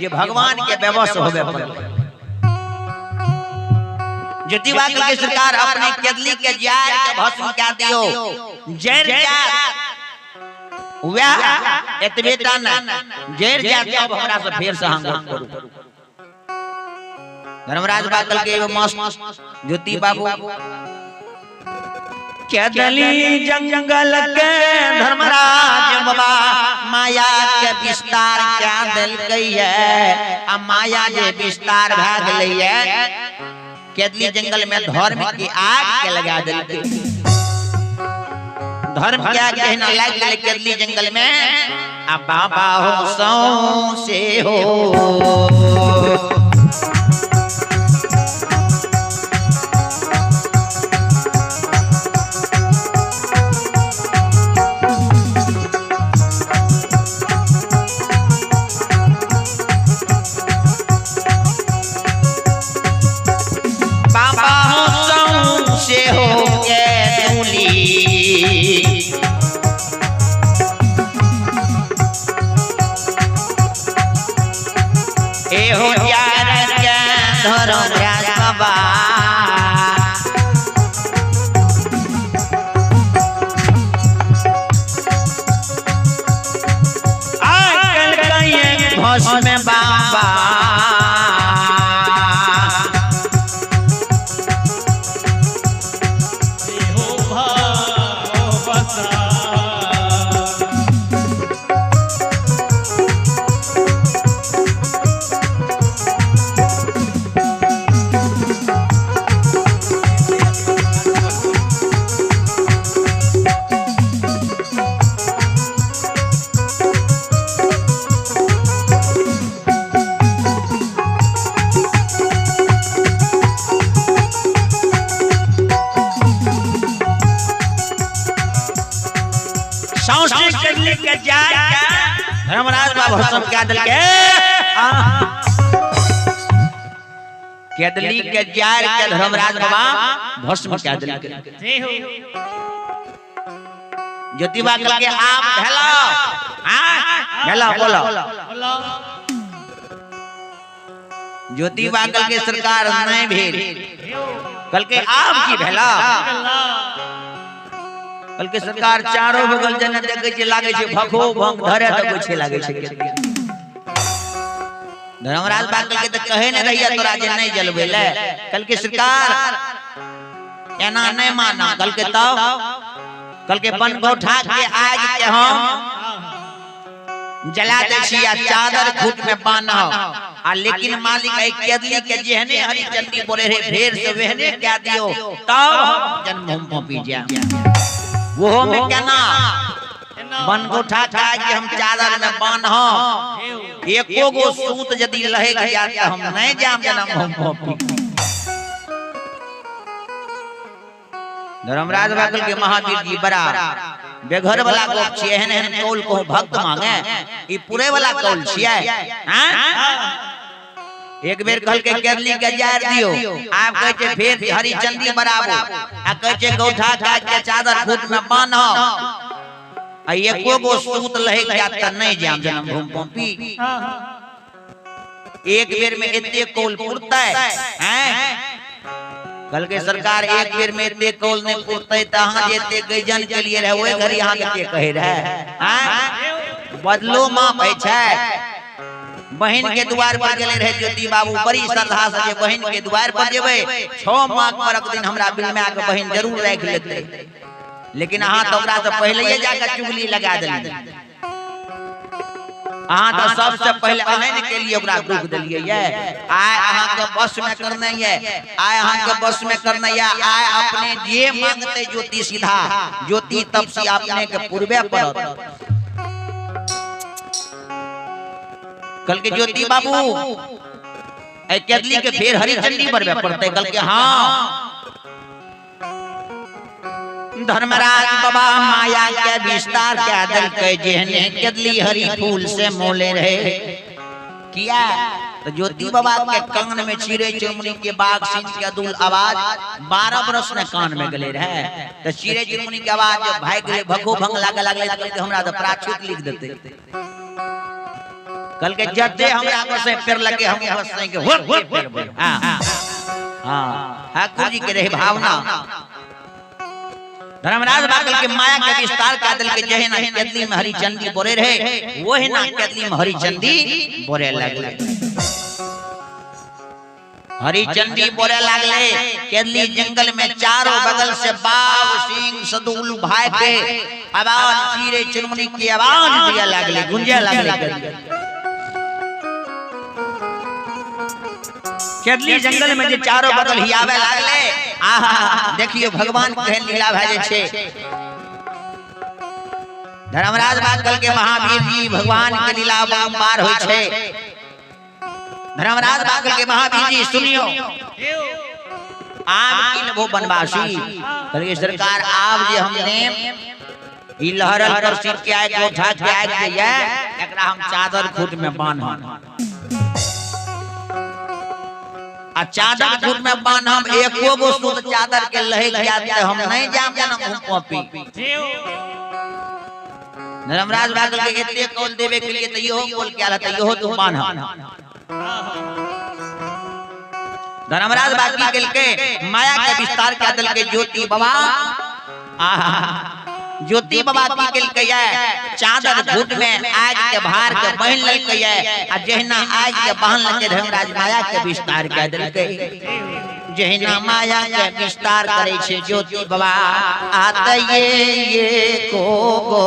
जे भगवान के बेवश होवे पड़ले। ज्योति बाबा के सरकार अपने केदली के जार के भस्म कए दियो, जर जात वह एतबे टा नहि, जरि जायत तब हमरा से फेर से अहाँ गप करू। धर्मराज बाबा कहलकै एगो मस्त ज्योति बाबू केदली जंगल के धर्मराज बाबा माया के विस्तार क्या देलकै ये, आ माया जे विस्तार भए गेलै ये, केदली जंगल में धर्म के आग के लगा देलकै। धर्म क्या कहना लाग गेलै केदली जंगल में, आ बाबा हो सौ से हो बाबा हो सौ से हो के दूली, ए हो यार के धर्मराज बाबा आकल कहिए भस्म बाबा। हो भाव बसा। सौंसे केदली के जार के धर्मराज बाबा भस्म कए देलकै। केदली के जार के धर्मराज बाबा भस्म कए देलकै। ज्योति बाबा कहलकै आब भेलो, भेलो बोलो। ज्योति बाबा कहलकै सरकार नहीं भेल। कहलकै आब की भेलो? कहलकै सरकार चारो बगल जेना देखै छै लागै छै भखो भंग धरे दबै छै लागै छै। धर्मराज बाबा कहलकै तऽ कहै ने रहियै तोरा जे नहीं जलबै ले। कहलकै सरकार एना नहीं माना। कहलकै तब कहलकै बनगौठा के आगि के हम जला दै छी आ चादर खूट में बान्हब आ लेकिन मालिक एहि केदली के जेहने हरिचंदी बोले रहे फेर से वेहने कह दियो तब हम जन्मभूमि पहुंची जाए। ओहो में केना बनगौठा के आगि हम चादर में बान्हब, एको गो सूत यदि लहक जात त हम नहीं जाम जन्मभूमि पहुंची। धर्मराज बागल के महावीर जी बड़ा बेघर वाला गप छियै, एहन एहन कौल कहू भक्त मांगे, ई पूरे वाला कौल छियै। हाँ? एक बेर कहलकै केरली के जार दियो, आब कहै छै फेर हरिचंदी बराबो, आ कहै छै गौठा काट के चादर खूट में बान्ह, आ एको गो सूत लहक जात त नहीं जाम जन्मभूमि पहुंची। एक बेर में एते कौल पुरतै? हैं? कहलकै सरकार एक बेर में एते कौल नहीं पुरतै त अहाँ जे एते गैजन के लिए रहे ओहि घड़ी अहाँ के कहै रहे। हैं? बदलो माफ होइ छै। बहिन के द्वार पर गेले रहे ज्योति बाबू बड़ी श्रद्धा से जे बहिन के द्वार पर जेबै 6 माघ परक दिन हमरा बिलमा के बहिन जरूर राखि लेतै, लेकिन अहाँ तऽ ओकरा से पहिले जाके चुगली लगा देलियै। अहाँ तऽ सबसे पहिले अहें के लिए ओकरा दुख देलियै ये। आइ अहाँ के बस में करने ये, आइ अहाँ के बस में करने ये, आइ अपने जे मांगते ज्योति सीधा ज्योति तपसी अपने के पूर्वे पड़त। कल के ज्योति बाबू ए केदली के फेर हरिचंडी बरबे पड़ते। कल के हाँ। धर्मराज बाबा माया के विस्तार के देलकै, जेहने केदली हरी फूल से मोले रहे। किया तो ज्योति बाबा के कान में चिड़ै चुनमुनी के बाघ सिंह के अदुल आवाज 12 बरस ने कान में गेले रहे। तो चिड़ै चुनमुनी के आवाज जब भागि गेलै, भखो भंग लागे लागलै, तऽ कहलकै हमरा तऽ प्राछुत लिख देतै। कहलकै जते हमरा बसे पेड़ लगे हम बसे के हो पेड़। हाँ हाँ ठाकुर जी के रहे भावना। धर्मराज बागल के माया के विस्तार का दिल के जहे ना केदली में हरिचंदी बोरे रहे, वही ना केदली में हरिचंदी बोरे लगले। हरिचंदी बोरे लगले केदली जंगल में चारों बगल से बाघ सिंह सदुल भाई के आवाज चीरे चुनमुनी की आवाज दिया लगले, गुंजे लगले। केदली जंगल में जे चारों बगल हियावे लागले। आहा देखियो भगवान केहन लीला भए जाइ छै। धर्मराज बागल के महावीर जी भगवान के लीला बारंबार होइ छै। धर्मराज बागल के महावीर जी सुनियो, आब की लेबो बनवासी? कहलिए सरकार आब जे हमने ई लहरल करसी के आग गोठा के आग जे ये एकरा हम चादर खूट में बान्हब, आ चादर खूट में बान्हब, एको गो सूत चादर के लहक जात त हम नहीं जाम जनम कॉपी। धर्मराज बागल के एते कौल देवे के लिए त इहो कौल क्या रहता, इहो तू बान्हब। धर्मराज बाकी केलके माया के विस्तार क्या देलके ज्योति बाबा। आहा ज्योति बाबा की केलकै ये चादर घुट में आग के भार के बहन लेलकै ये, आ जहिना आग के बहन लेलकै धर्मराज माया के विस्तार कह देलकै। जहिना माया के विस्तार करै छै ज्योति बाबा आत ये को गो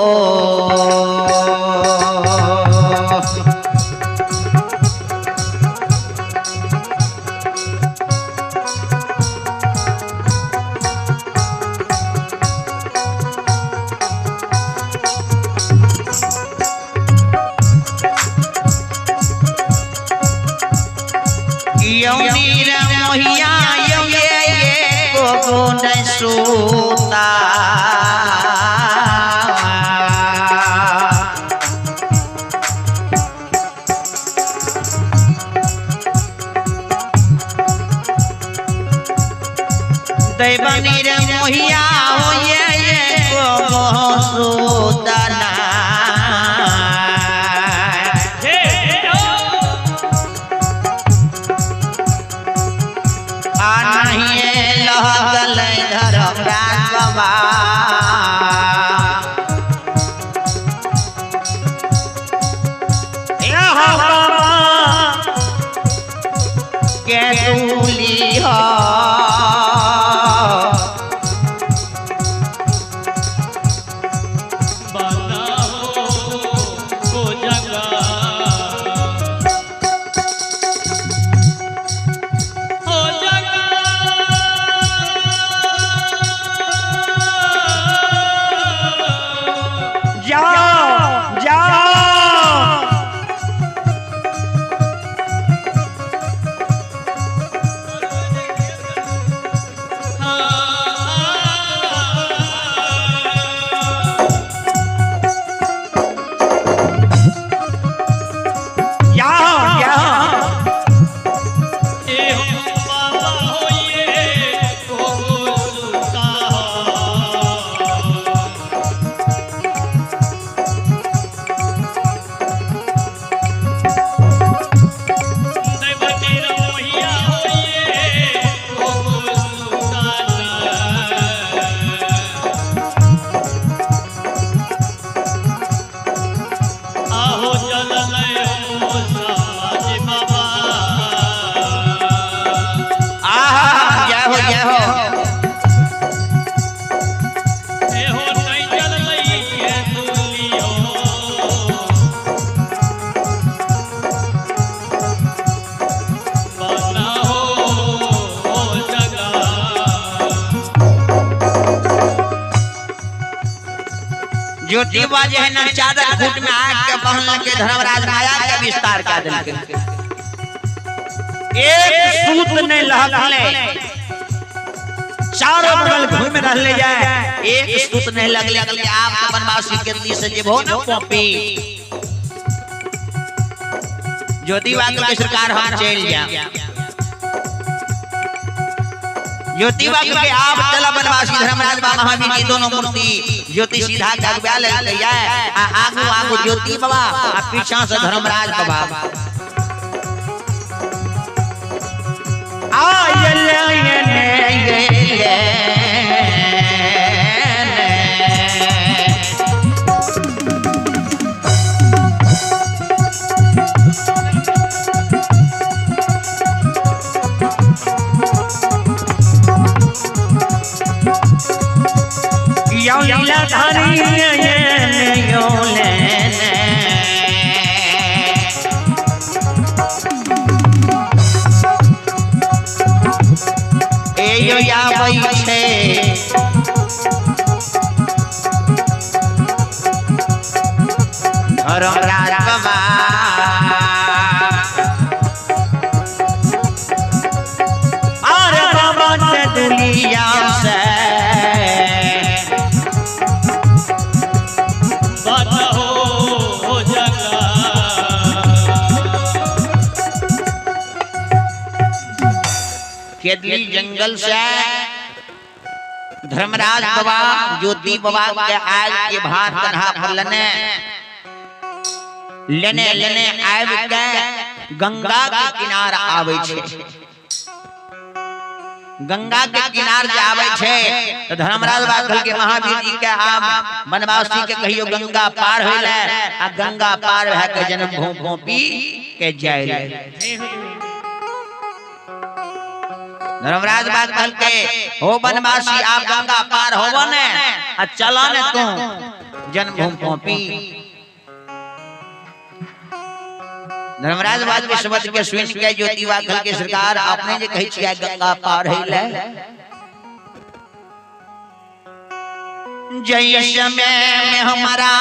यौ नीर मोहिया यौ ये को गुण सूता। दैव नीर मोहिया ये को सूतना। धर्मराज बाबा के दूली हो ज्योति बाजे है ना चादर खूट में आग के बहन के धर्मराज माया के विस्तार कर देलकै। एक सूत ने लहकले, चारों बगल घूम रहले जाए, एक सूत नहीं लगले। अगले आप तो बनवासी के दिल्ली से जेबो ना पॉपी। ज्योति बाग के सरकार हम चल जा। ज्योति बाग के आप चला बनवासी धर्मराज बाबा महावीर जी दोनों मूर्ति ज्योति सीधा के ले ले जाए, आ आगू आगू ज्योति बाबा आ पीछा से धर्मराज बाबा। धर्मराज बाबा अरे बाबा के दुनिया से हो जगा। केदली जंगल से धर्मराज बाबा ज्योति बाबा के आज के भार कन्हा पर लेने लेने लेने आबि के गंगा के किनार आबै छै। गंगा के किनार जे आबै छै तो धर्मराज बाबा कहलकै महावीर जी के आब बनवासी के कहियो गंगा पार होइले आ गंगा पार भए के जन्म भूमि के जाय ले। धर्मराज बाबा कहलकै हो बनवासी आप गंगा पार होबो ने आ चल ने तू जन्म भूमि। धर्मराज बाबा के शब्द के सुन के ज्योति बाबा कहलकै सरकार अपने जे कहै छियै गंगा पार होइले जय समय में हमारा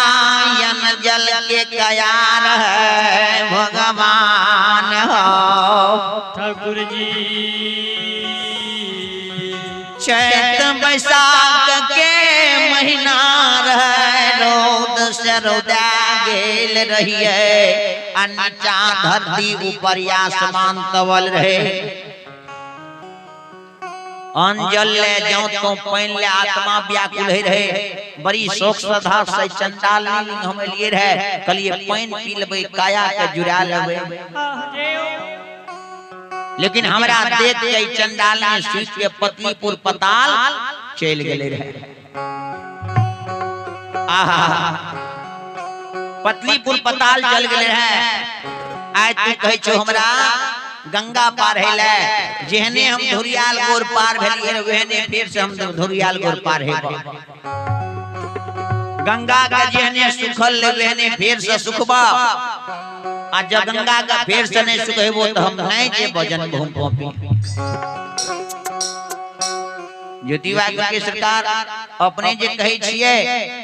यन जल के कयार है भगवान हो ठाकुर जी। चैत बैसाख के महीना रहे रौद से रौदा गेल रहिए आ नीचा धरती ऊपर आसमान तवल रहे। अंजल ले जाऊं तो पानि ले आत्मा व्याकुल है रहे। बड़ी शोक श्रद्धा से चंडाल हम लिए रहे, कहलिए पानि पी लेबै काया के जुड़ा लेबै। लेकिन हमरा देख के चंडाल ने सुति के पतलीपुर पताल चल गेले रहे। आहा पतलीपुर पताल चल गेले रहे। आइ तू कहै छौ हमरा गंगा पार हेले, जेहने हम धुरियाल गोर पार भेलिए ओहने फिर से हम धुरियाल गोर पार हेबो। गंगा के जेहने सुखल ले ओहने फिर से सुखबा, आ जब गंगा का फेर से नहीं सुखेबो तो हम नहीं जेबो जन्मभूमि पहुंची। ज्योति बाबा के सरकार अपने जे कहै छियै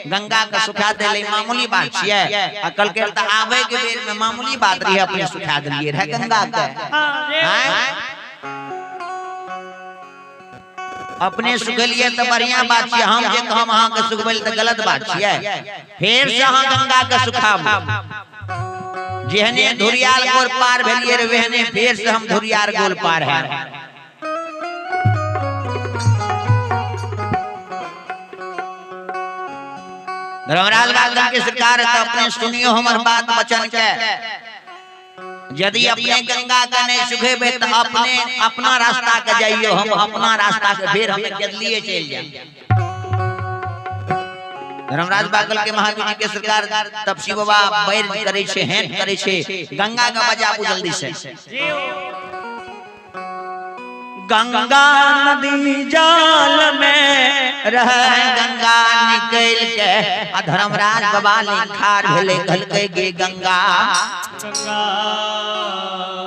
गंगा के सुखा देले मामूली बात छियै, आ कल के त आबै के बेर में मामूली बात रही अपने सुखा देलिए रहे गंगा के। अपने सुखेलिए त बढ़िया बात छियै, हम जे कहम अहाँ के सुखबैल त गलत बात छियै। फेर से अहाँ गंगा के सुखाबू, जेहने धुरियाल गोर पार भेलिए रे वहने फेर से हम धुरियाल गोर पार है। धर्मराज बाबा के सरकार तो अपने सुनियो हमर बात वचन के, यदि अपने गंगा के नहीं सुखेबे तो अपने अपना रास्ता के जाइयो, हम अपना रास्ता के फिर हम केदलिए चल जाए। धर्मराज बागल के महावीर जी के सरकार तपसी बाबा बैर करे छे हेंट करे छे गंगा का बजाबू जल्दी से। गंगा नदी जाल में रह गंगा निकल के आ धर्मराज बाबा लिखार भेले कहलकै गे गंगा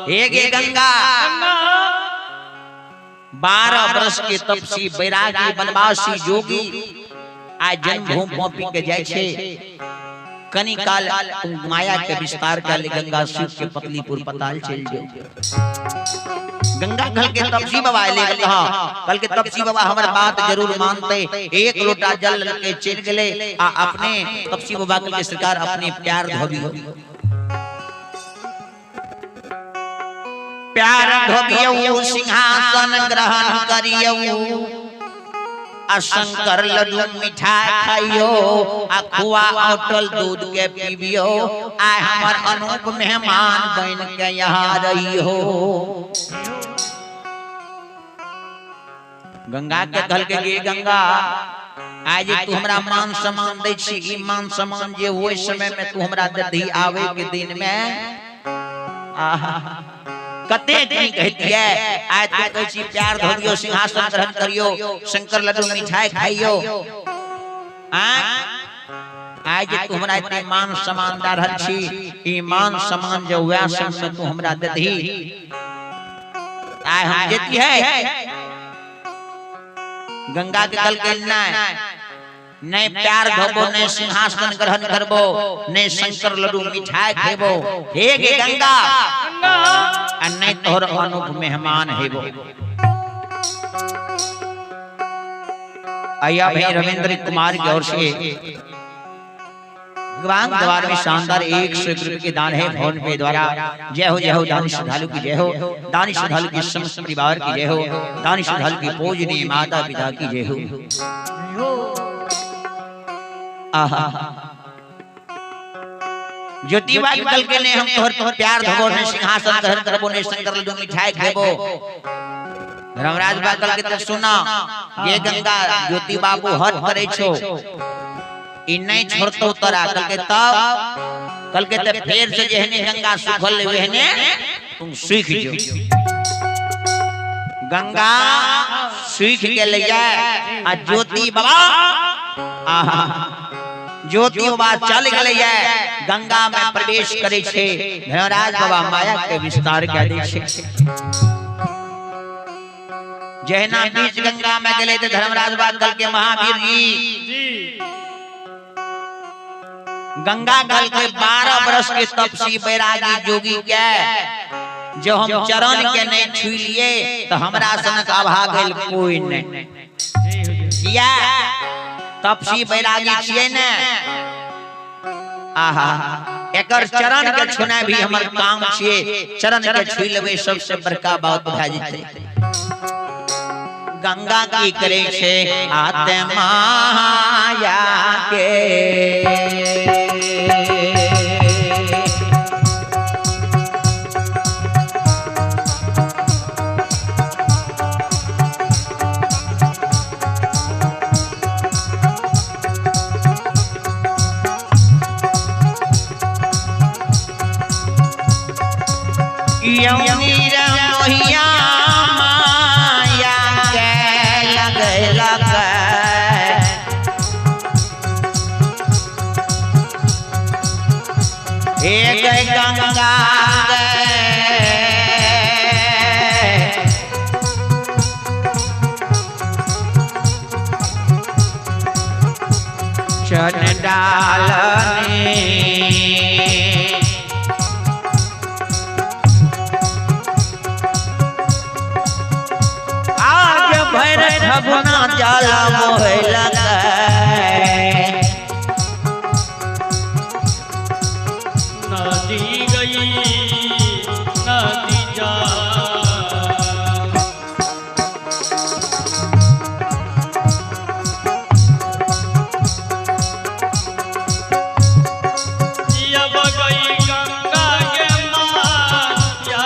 हे गे गंगा। 12 वर्ष के तपसी बैरागी बनवासी जोगी आइ जन्मभूमि पौपी के जाइ छै, कनी काल माया के विस्तार कर गंगा सूख के पतलीपुर पताल चलि जाओ। गंगा कल के तपसी बाबा ले गेल, हां कल के तपसी बाबा हमर बात जरूर मानते। एक लोटा जल के चलि गेलै आ अपने तपसी बाबा के सरकार अपने प्यार धोबियो, प्यार धोबियो, सिंहासन ग्रहण करियो, आ शंकर लड्डू मिठाई खाइयो, आ खुआ औटल दूध के पीबियो, आ हमर अनूप मेहमान बन के यहाँ रहियो। गंगा के कहल के गे गंगा, आज तू हमरा मान सम्मान दै छी, ई मान सम्मान जे ओहि समय में तू हमरा दही आवे के दिन में आहा कतेक नीक हेतियै। आइ तू कहै छी प्यार धोबियो, सिंहासन ग्रहण करियो, शंकर लड्डू मिठाई खाइयो, आइ जे तू हमरा एते मान सम्मान दऽ रहल छी, ई मान सम्मान जे वएह समय में तू हमरा दही, आइ हम जेतियै। गंगा के कहलकै नहि, नहीं प्यार धोबो, नहीं सिंहासन ग्रहण करबो, नहीं शंकर लड्डू मिठाई खेबो, हे गे गंगा, आ नहीं तोहर अनूप मेहमान हेबो। आया भाई रविंद्र कुमार की ओर से भगवान द्वार में शानदार 101 रुपये के दान है फोन पे द्वारा। जय हो जय हो दानी श्रद्धालु की जय हो, दानी श्रद्धालु की समस्त परिवार की जय हो, दानी श्रद्धालु की पूजनीय माता पिता की जय हो। आहा ज्योतिबा कल के ने हम तोहर तोहर प्यार धोबो, ने सिंहासन ग्रहण करबो, ने शंकर लड्डू मिठाई खेबो। धर्मराज बा कल के त सुना ये गंगा, ज्योति बाबू हट करे छो, ई नहीं छोड़तो तोरा। कल के तब कल के त फेर से जेहने गंगा सुखल वेहने तुम सूख जो। गंगा सूख गेलै आ ज्योति बाबा आहा ज्योति बाबा चल गेलै, गंगा में प्रवेश करे छे। धर्मराज बाबा माया के विस्तार कए दै छे। जहना बीच गंगा में गेलै त धर्मराज बाबा कल के महावीर जी गंगा कल के 12 बरस के तपसी बैरागी जोगी के जो हम चरण के नहीं छुई लिए तो हमरा सनक अभागल कोई नहीं। किया तपसी बैरागी छियै ने, आहा एकर चरण के छुनाय भी हमर काम छियै, चरण के छुई लेबै सबसे बड़का बात भए जेतै। गंगा की करे छे आत्मा माया के मोहिया माया के लगलक एक गंगा चन डालनी भगना जाला मोहे लगे नदी गई नदी जा अब गई गंगा के माया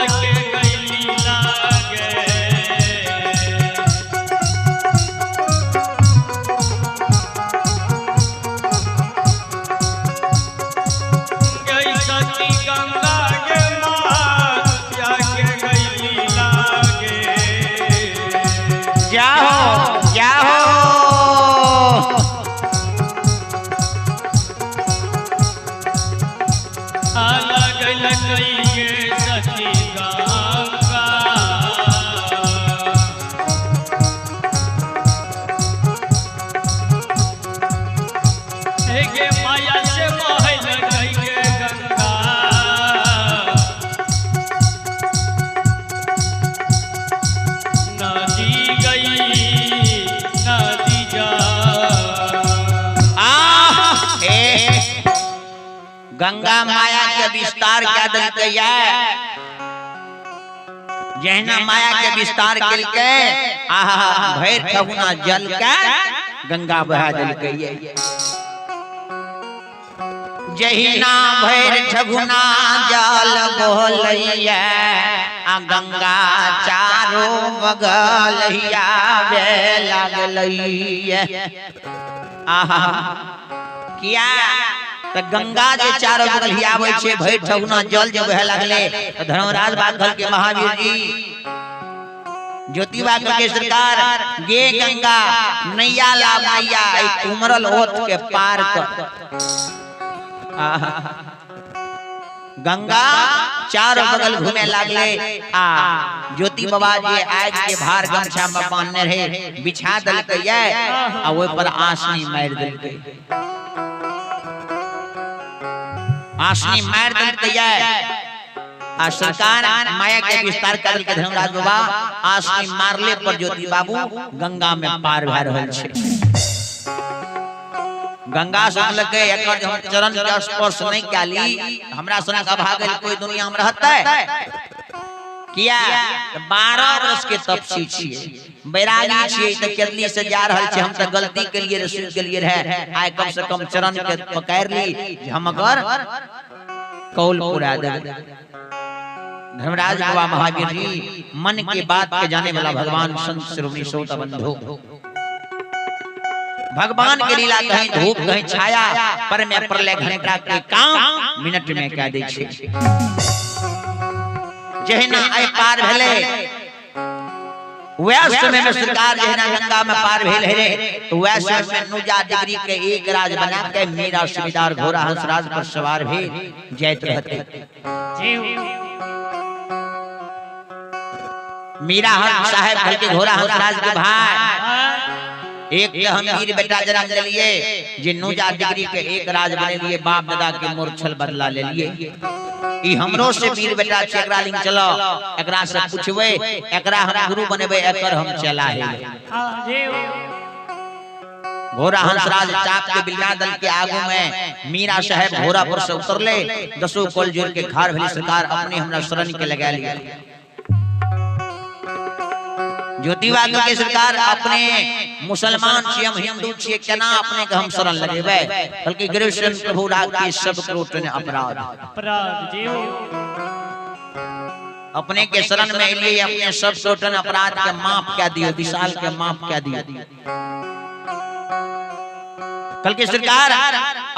के गई लागे। जाओ जाओ गंगा माया के विस्तार कए देलकै ये। जहिना माया के विस्तार केलकै, आहा भरि ठहुना जल के गंगा बहा देलकै ये। जहिना भरि ठहुना जल बहलैया आ गंगा चारो बगल हियावे लागलैया। आहा किया त गंगा जे चारो बगल हियाबै छै, भरि ठहुना जल जे बहे लागले, त धर्मराज बाग घर के महावीर जी ज्योतिबा के सरकार गे गंगा नैया लाभ नैया ए कुमरल ओत के पार कर। गंगा चारो बगल घूमे लागले आ ज्योति बाबा जे आग के भार गमछा में बांधने रहे बिछा देलकै आ ओहि पर आसनी मारि देलकै। आसनी मारि देलकै आ सरकार माया के विस्तार कर देलकै। धर्मराज बाबा आसनी मारले पर ज्योति बाबू गंगा में पार भए रहल छै। गंगा सुनलकै एकर जे हम चरण के स्पर्श नहीं कैली हमरा सनक अभागल कोई दुनिया में रहतै किया? 12 वर्ष के तपसी छियै, बैरागी छियै, त केरली से जा रहल छै। हम त गलती के लिए सुख गेलिए रहे, आइ कम से कम चरण के पकड़ ली हम अगर कौल पुरा देबै। धर्मराज बाबा महावीर जी मन के बात के जाने वाला भगवान संत शिरोमणि श्रोता बंधु, भगवान के लीला कहीं धूप कहीं छाया पर में प्रलय घंटा के काम मिनट में कह दै छै। जहिना आइ पार भेलै वएह समय में सरकार जहिना गंगा में पार भेल हे तो वएह समय में नुजा डिग्री के एक राज बना के मीरा सुबेदार घोड़ा हंसराज पर सवार भेल जाइत रहते। मीरा हंस साहेब घर के घोड़ा हंसराज के भाई एक तो हम वीर बेटा जन्म लिए जे नुजा डिग्री के एक राज बने लिए बाप दादा के मूर्छल बदला ले लिए। ई हमरो से वीर बेटा छै, एकरा लिंग चलो, एकरा से पूछबै, एकरा हम गुरु बनेबै, एकर हम चला हे। घोड़ा हंसराज चाप के बिलना दल के आगू में मीरा साहेब घोड़ा पर से उतरले, दसो कोल जोड़ के खार भेली सरकार अपने हमरा शरण के लगा लिया। ज्योतिबा के सरकार अपने मुसलमान छियै, हम हिंदू छियै, केना अपने के हम शरण लगेबै? बल्कि गिरिशरण प्रभु राग के सब क्रोटन अपराध अपराध जीव अपने के शरण में एलिए, अपने सब क्रोटन अपराध के माफ कह दियो, विशाल के माफ कह दियो। कल के सरकार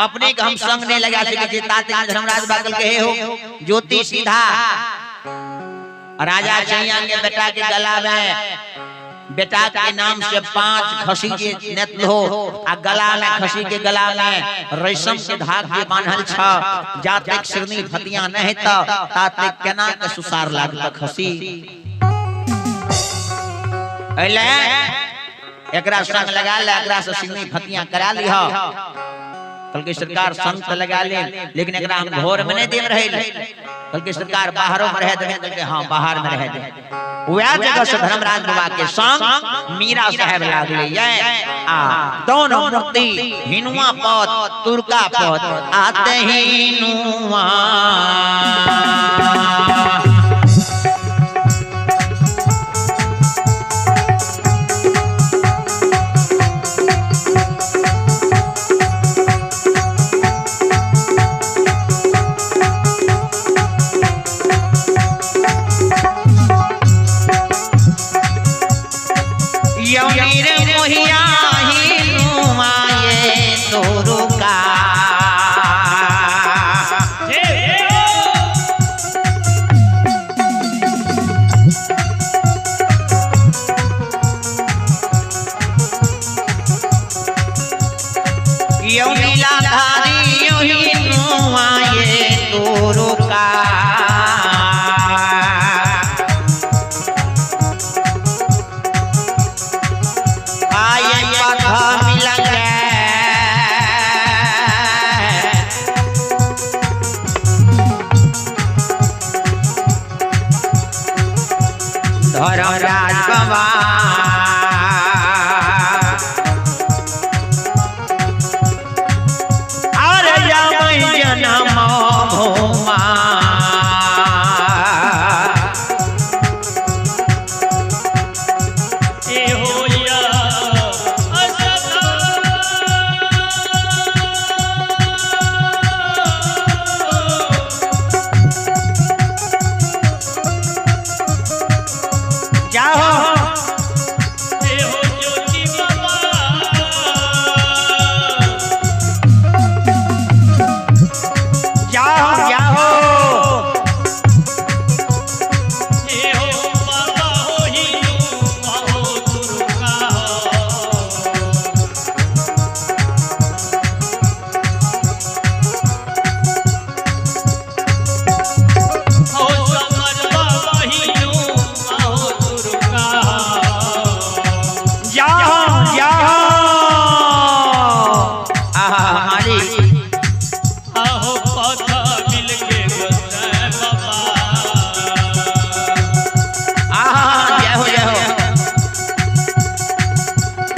अपने के हम संग नहीं लगा सके जे ताते धर्मराज बागल के हे हो ज्योति सीधा राजा चैया के बेटा के गला में बेटा के नाम से 5 खसी के नेत्र हो आ गला में खसी के गला में रेशम के धाग के बांधल छ, जातेक सिरनी फतिया नहीं त तातेक केना के सुसार लागत खसी। एले एकरा संग लगा ले, एकरा से सिरनी फतिया करा लिह। कल सरकार संग त लगा ले, लेकिन एकरा हम घर में नहीं देव रहे। बल्कि सरकार बाहरों में रह दे, हाँ बाहर में रह दे। वह जगह से धर्मराज बाबा के संग मीरा साहेब लागले ये आ दोनों मूर्ति हिनुआ पद तुर्का पद आते हिनुआ। आए पथ मिल गए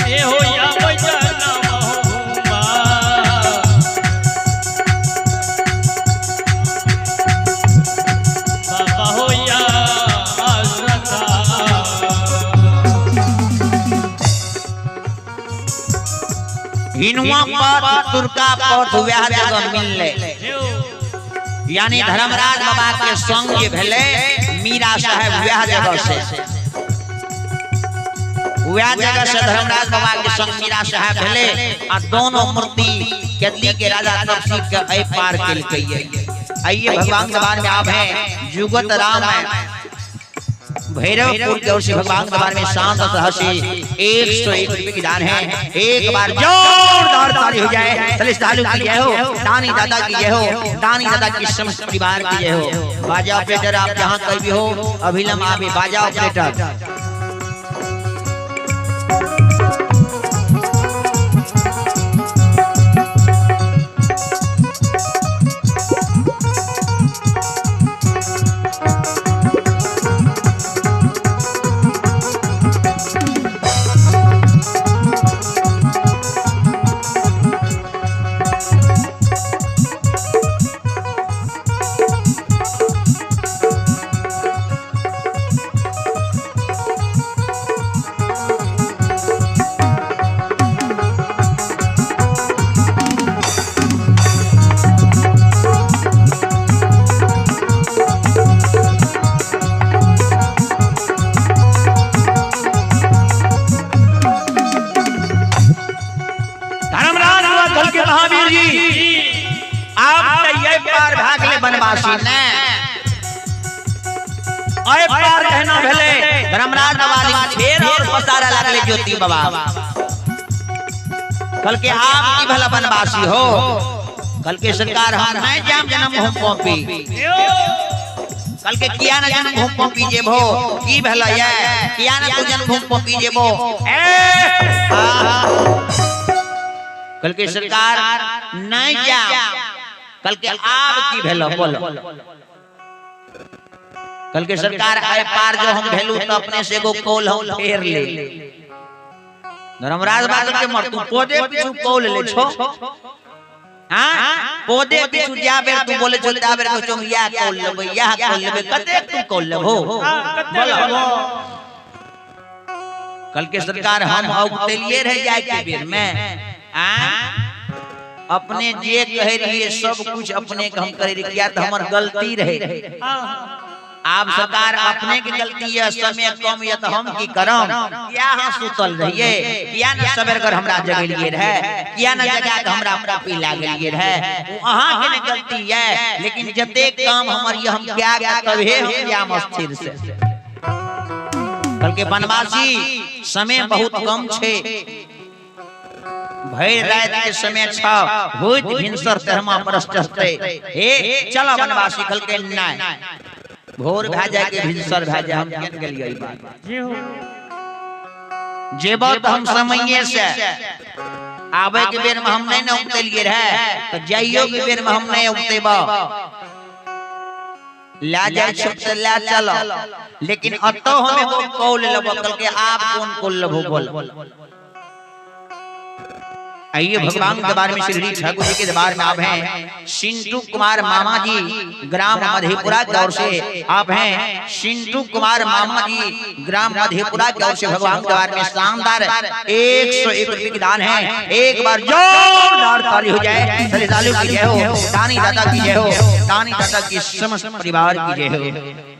ए हो या जनम भूमा। बाबा हो या आसरा। हिनुआ पथ तुर्का पथ वह जगह मिलले, यानी धर्मराज बाबा के संग जे भेले मीरा साहेब वह जगह से, वह जगह से धर्मराज बाबा के संग मीरा साहेब भेले आ दोनों मूर्ति केतली के राजा तपसी के ऐ पार केलकै। आइए भगवान दरबार में आप हैं जुगत राम है भैरवपुर के ओर से भगवान दरबार में शांत हसी 101 रुपए की दान है। एक बार जोरदार ताली हो जाए। श्रद्धालु की जय हो, दानी दादा की जय हो, दानी दादा की समस्त परिवार की जय हो। बाजा ऑपरेटर आप जहाँ कहीं भी हो अभिलंब आप बाजा ऑपरेटर। महावीर जी आप ये पार भागले बनवासी ने अय पार कहना भेले धर्मराज बाबा फेर और पसारा लागले ज्योति बाबा कल के आप की भला बनवासी हो। कल के सरकार हम नहीं जाम जन्म भूम पौपी, कल के किया ना जन्म भूम पौपी जेबो की भला ये किया ना तू जन्म भूम पौपी जेबो। कल के सरकार नहीं जा कल के आप की भेलो बोलो। कल के सरकार आए पार जो हम भेलू तो अपने से एगो कौल हम फेर ले। धर्मराज बाबा के मर तू पौधे पीछू कौल ले छो, हां पौधे पीछू जा बेर तू बोले छो ता बेर को या कौल लेबै या कौल लेबै कते तू कौल लेबो बोलो। कल के सरकार हम औगतेलिए रह जाए के बेर में अपने जे कहे रहिए सब कुछ अपने के हम करे रहिए किया तो हमर गलती रहे। आप सरकार अपने की गलती है समय कम है तो हम की करम किया हाँ सुतल रहिए किया न सवेर कर हमरा जगेलिए रहे किया न जगा के हमरा पी लागलिए रहे अहाँ के न गलती है लेकिन जते काम हमर ये हम क्या तबे हम जाम स्थिर से। कल के बनवासी समय बहुत कम छे भैर रात के समय छ होइत भिनसर तेहमा परस चढ़ते हे चल बनवासी कल के नाय भोर भए जाए के भिनसर भए जाए हम केन गेलियै बात जेबो त हम समये से आवे के बेर में हम नहीं न उतलिए रहे त जाइयो के बेर में हम नहीं उतैबो ला जाय छो त ला चलो लेकिन अतो हम एगो कौल लेबो कल के आप कोन कौल लेबो बोल। आइए भगवान के दरबार में श्री ठाकुर जी के दरबार में आप हैं सिंटू कुमार मामा जी ग्राम मधेपुरा की ओर से आप हैं सिंटू कुमार मामा जी ग्राम मधेपुरा की ओर से भगवान के दरबार में शानदार 101 रुपए की दान है। एक बार जोरदार ताली हो जाए। श्रद्धालु की जय हो, दानी दादा की जय हो, दानी दादा की समस्त परिवार की जय हो।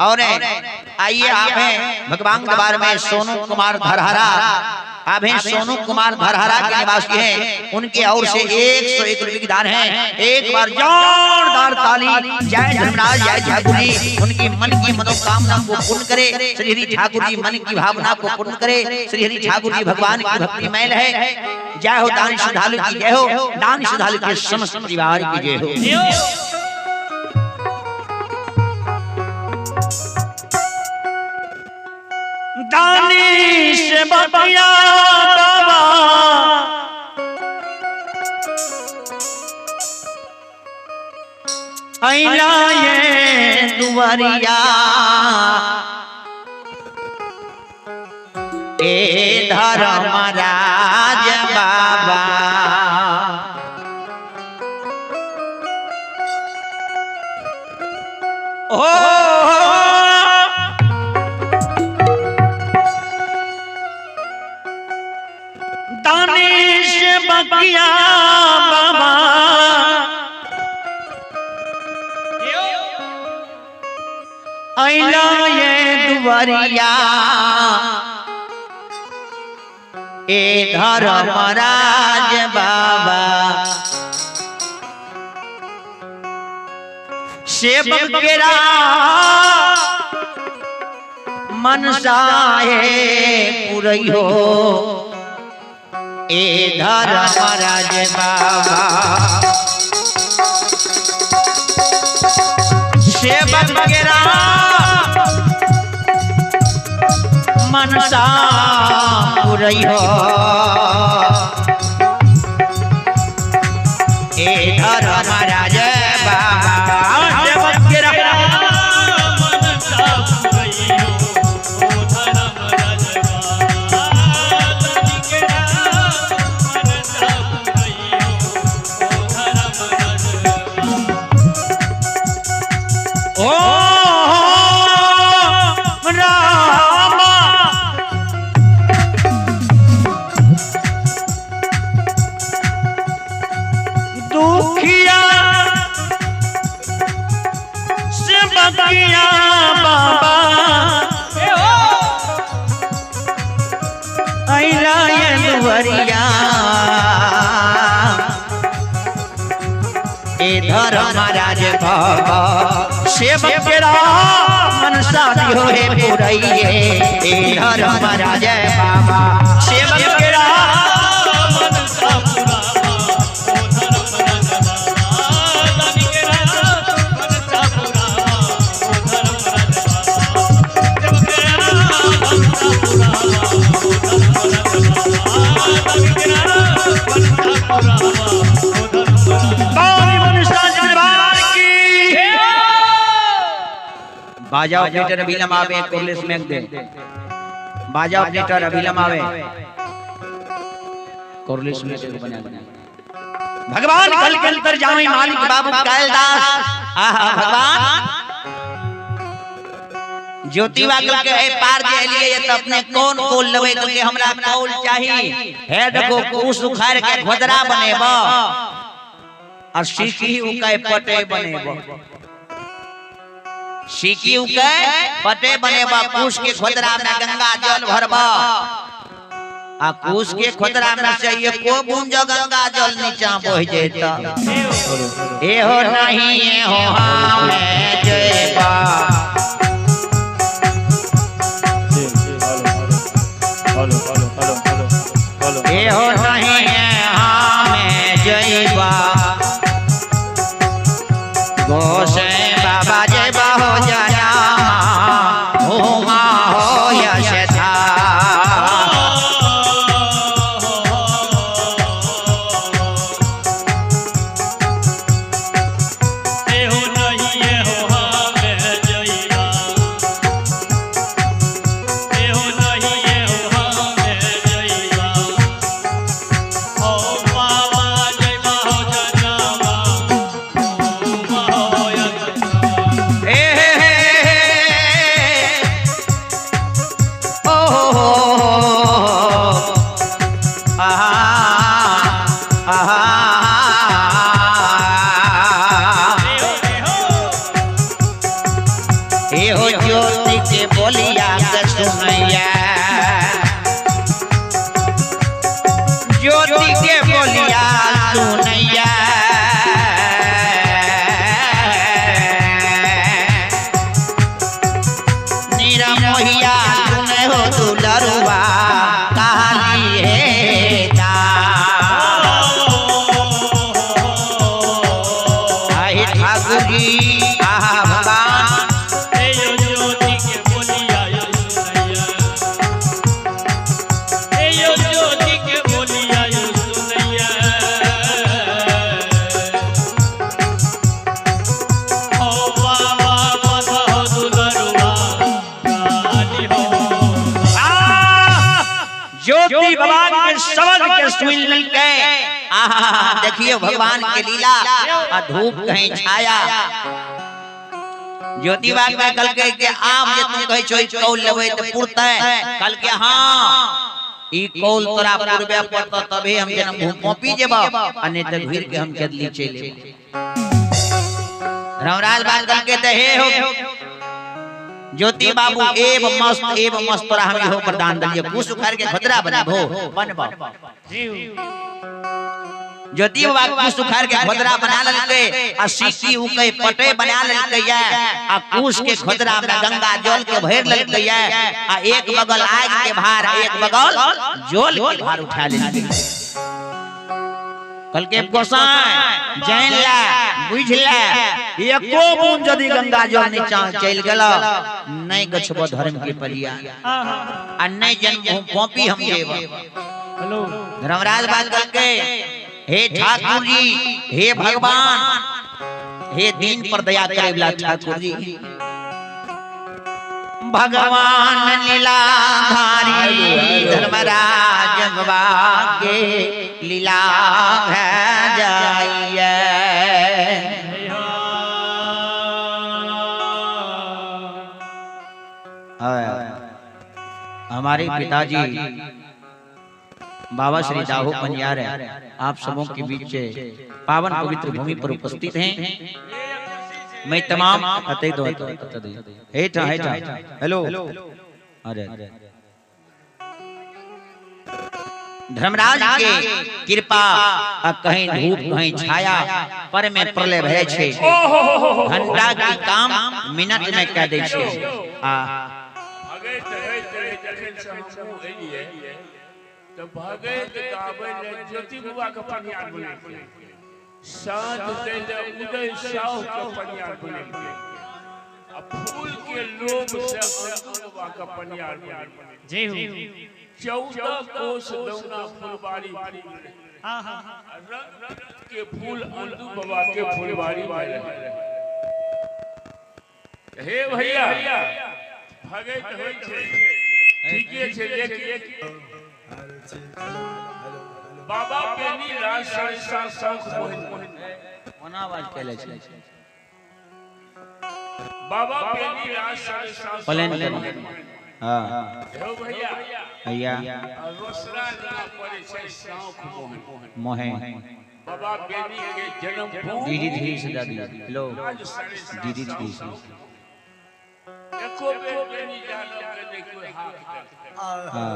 और आइए आप हैं भगवान के दरबार में सोनू कुमार धरहरा आप हैं सोनू कुमार धरहरा के निवासी हैं उनके ओर से 101 रुपए की दान है। एक बार जोरदार ताली जय धर्मराज जय ठाकुर जी उनकी मन की मनोकामना को पूर्ण करे। श्री हरि ठाकुर जी मन की भावना को पूर्ण करे। श्री हरि ठाकुर जी भगवान की भक्ति मैल है। जय हो दान श्रद्धालु की जय हो, दान श्रद्धालु के समस्त परिवार की जय हो। दानी से बतिया बाबा ऐला ये दुवरिया ए धर्मराज दानिश बकिया बाबा अइला ये दुआरिया ए धर्मराज बाबा सेवक केरा मनसाए पुरैयो ए धर्मराज बाबा सेवक केरा मनसा पुरैयो ए धर्मराज बाबा सेवक केरा ओ रामा दुखिया से बकिया बाबा अइला ये दुवरिया ए धर्मराज बाबा सेवक केरा मनसा दियो हे पुरैये ए धर्मराज बाबा सेवक केरा बाबा मनसा दरबार की बाजा ऑपरेटर अभिलम आवे कोरलेस में दे बाजा ऑपरेटर अभिलम आवे कोरलेस में दे बना दे। भगवान कल के अंतर जावे मालिक बाबू कालदास आहा भगवान ज्योतिबा के ए पार जे एलिए ये त अपने कौन कोल लेबै के हमरा कौल चाही हे देखो कुश उखाड़ के घोदरा बनेब और सीकी उकाय पटे बनेब सीकी उकाय पटे बनेब कुश के खोदरा में गंगा जल भरब आ कुश के खोदरा में से एको बूंद जो गंगा जल नीचा बह जेता एहो नहीं एहो हमें जयबा एहो नहीं हमें जयबा गोसे बाबा जयबा हो जाना हुमा हो यश था हे हे हे हे ओ हो हो आहा आहा हे हो ज्योति के बोलिया के सुनैया ज्योति के बोलिया सुनैया नीरा मोहिया सुने हो दुलरुआ काली हे ता आहे ठाकुर जी आहा भगवान ज्योति भगवान के शब्द के सुन के आहा देखिए भगवान के लीला आ धूप कहीं छाया ज्योतिबा के कल के के आम जे तू कहै छो कौल लेबै त पुरतै कल के हां ई कौल तोरा पूर्वे पड़त तबे हम जन्म कॉपी जेब आ नहीं त घुर के हम केदली चलि एब। धर्मराज बात करके ते हे हो ज्योति बाबू एब मस्त तोरा हम इहो वरदान दलिए कुश उखाड़ के खतरा बनाबो बनबो। ज्योति बाबा कुश उखाड़ के खोदरा बना लेलकै आ सीकी उके पटे बना लेलकै या आ कुश के खोदरा में गंगा जल के भर लेलकै या आ एक बगल आग के भार एक बगल जल के भार उठा लेलकै। कल के गोसाई जान ला बुझ ला एको बूंद यदि गंगा जल नीचा चलि गेल नहीं गछबो धर्म के पलिया आ नहीं जन्म कॉपी हम देब। हेलो धर्मराज बात करके हे ठाकुर जी हे भगवान हे दीन पर दया करे वाला ठाकुर जी भगवान लीलाधारी धर्मराज बाबा के लीला है जाइए। हमारे पिताजी बाबा श्री दाहू पंजार है आप सबों के बीच पावन पवित्र भूमि पर उपस्थित हैं। मैं तमाम अते दो हेठा हेठा हेलो अरे धर्मराज के कृपा आ कहीं धूप कहीं छाया पर में प्रलय भय छे घंटा के काम मिनट में कह दे छे। आ तो भगत गाबै ले ज्योति बुआ के पनियार बनेलकै साँझ दै ले उदय साहु के पनियार बनेलकै आ फूल के लोभ से अंदू बाबा के पनियार बनेलकै। जय हो। 14 कोस दौना फुलबारी फूल रंग रंग के फूल अंदू बाबा के फुलबारी में रहे। हे भैया भगत होइ छै ठीके छै लेकिन बाबा बेनी लाल सारे शौक मोहिन कोना आवाज केले छै बाबा बेनी लाल सारे प्लान करू। हां हे भैया भैया रोसड़ा ना पड़े छै शौक मोहिन मोहे बाबा बेनी के जन्म भूमि दीदी धीरे से दादी हेलो दीदी धीरे से एको बेर बेनी जानब के नहीं कोई हाथ दे। हां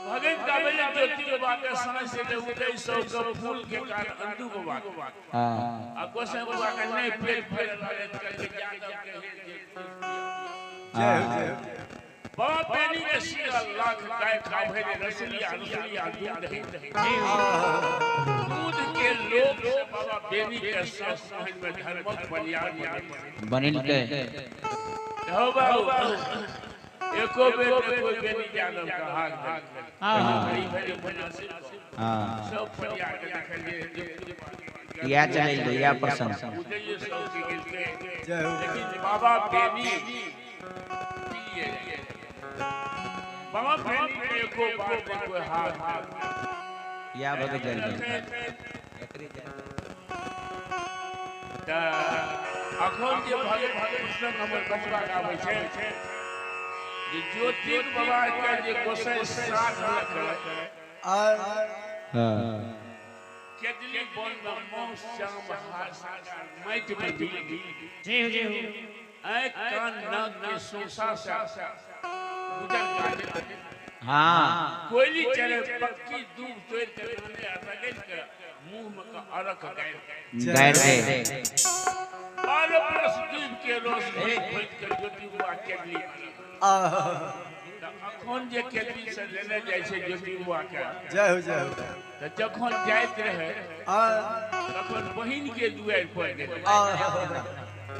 भगत गाबै ले ज्योति बाबा के साँझ से ले उदय सौ के फूल के कारण अंदू बाबा के हां आ गोसाई बाबा के नहीं पेट भरल भरल करके यादव के हे जय हो बाबा बेनी के सीधा लाख गाय खावे रे रसलिया रसलिया दूध दही दूध के लोभ से बाबा बेनी के सास मोहन में धर्मक बलियान बनिल के हो बाबू एको बेर कोई बेनी यादव का हाथ दे। हां सब परिवार के देखलिए या चले लो या प्रसंग लेकिन बाबा बेनी बाबा बेनी के एको बार में कोई हाथ या भगत जल त अखन जे भगत प्रसंग हमर बचवा गाबै छै जे ज्योतिक बाबा के जे गोसाई साथ लख हां केदली वन में मौस श्याम हार माटि में मिल गेल। जय हो जय हो। आँखि कान नाक के सोसा से गुजर काटे हां कोयली चले पक्की दूब तोड़ के लाने आ रगड़ के मुंह में का अरक गए गैर दे 12 बरस दूब के रस भोज के ज्योति बुआ केदली अखन जे केदली से लेने जाइ छै ज्योति बुआ के जय हो जय हो। तऽ जखन जाइत रहे तखन बहिन के दुआरि पर गेलै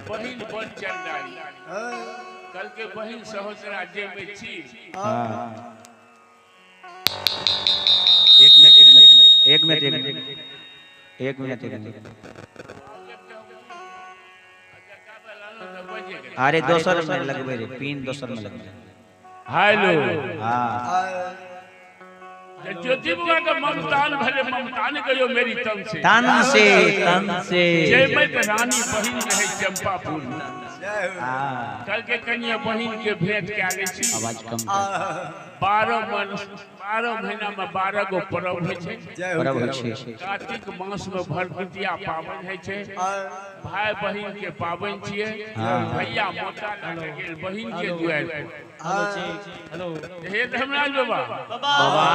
बहिन बड़ चंडाली कल के बहिन सहोदरा जे में छी। हां एक मिनट एक मिनट एक मिनट एक मिनट एक मिनट एक मिनट अरे दोसर में लगबे रे पिन दोसर में लगबे। हेलो हां ज्योति बुआ के ममतान भले ममतान कहियो मेरी तन से तन से तन से जय मत रानी बहिन रहे चंपापुर जय हो। हां कल के कन्या बहिन के भेंट के आले छी आवाज कम कर। 12 महीना में 12 गो पर्व होइ छै। पर्व होइ छै। कार्तिक मास में भरदुतिया पाबनि होइ छै। भाई बहिन के पाबनि छियै। भैया मोटा लऽ गेल बहिन के दुआरि पर। हेलो हे धर्मराज बाबा बाबा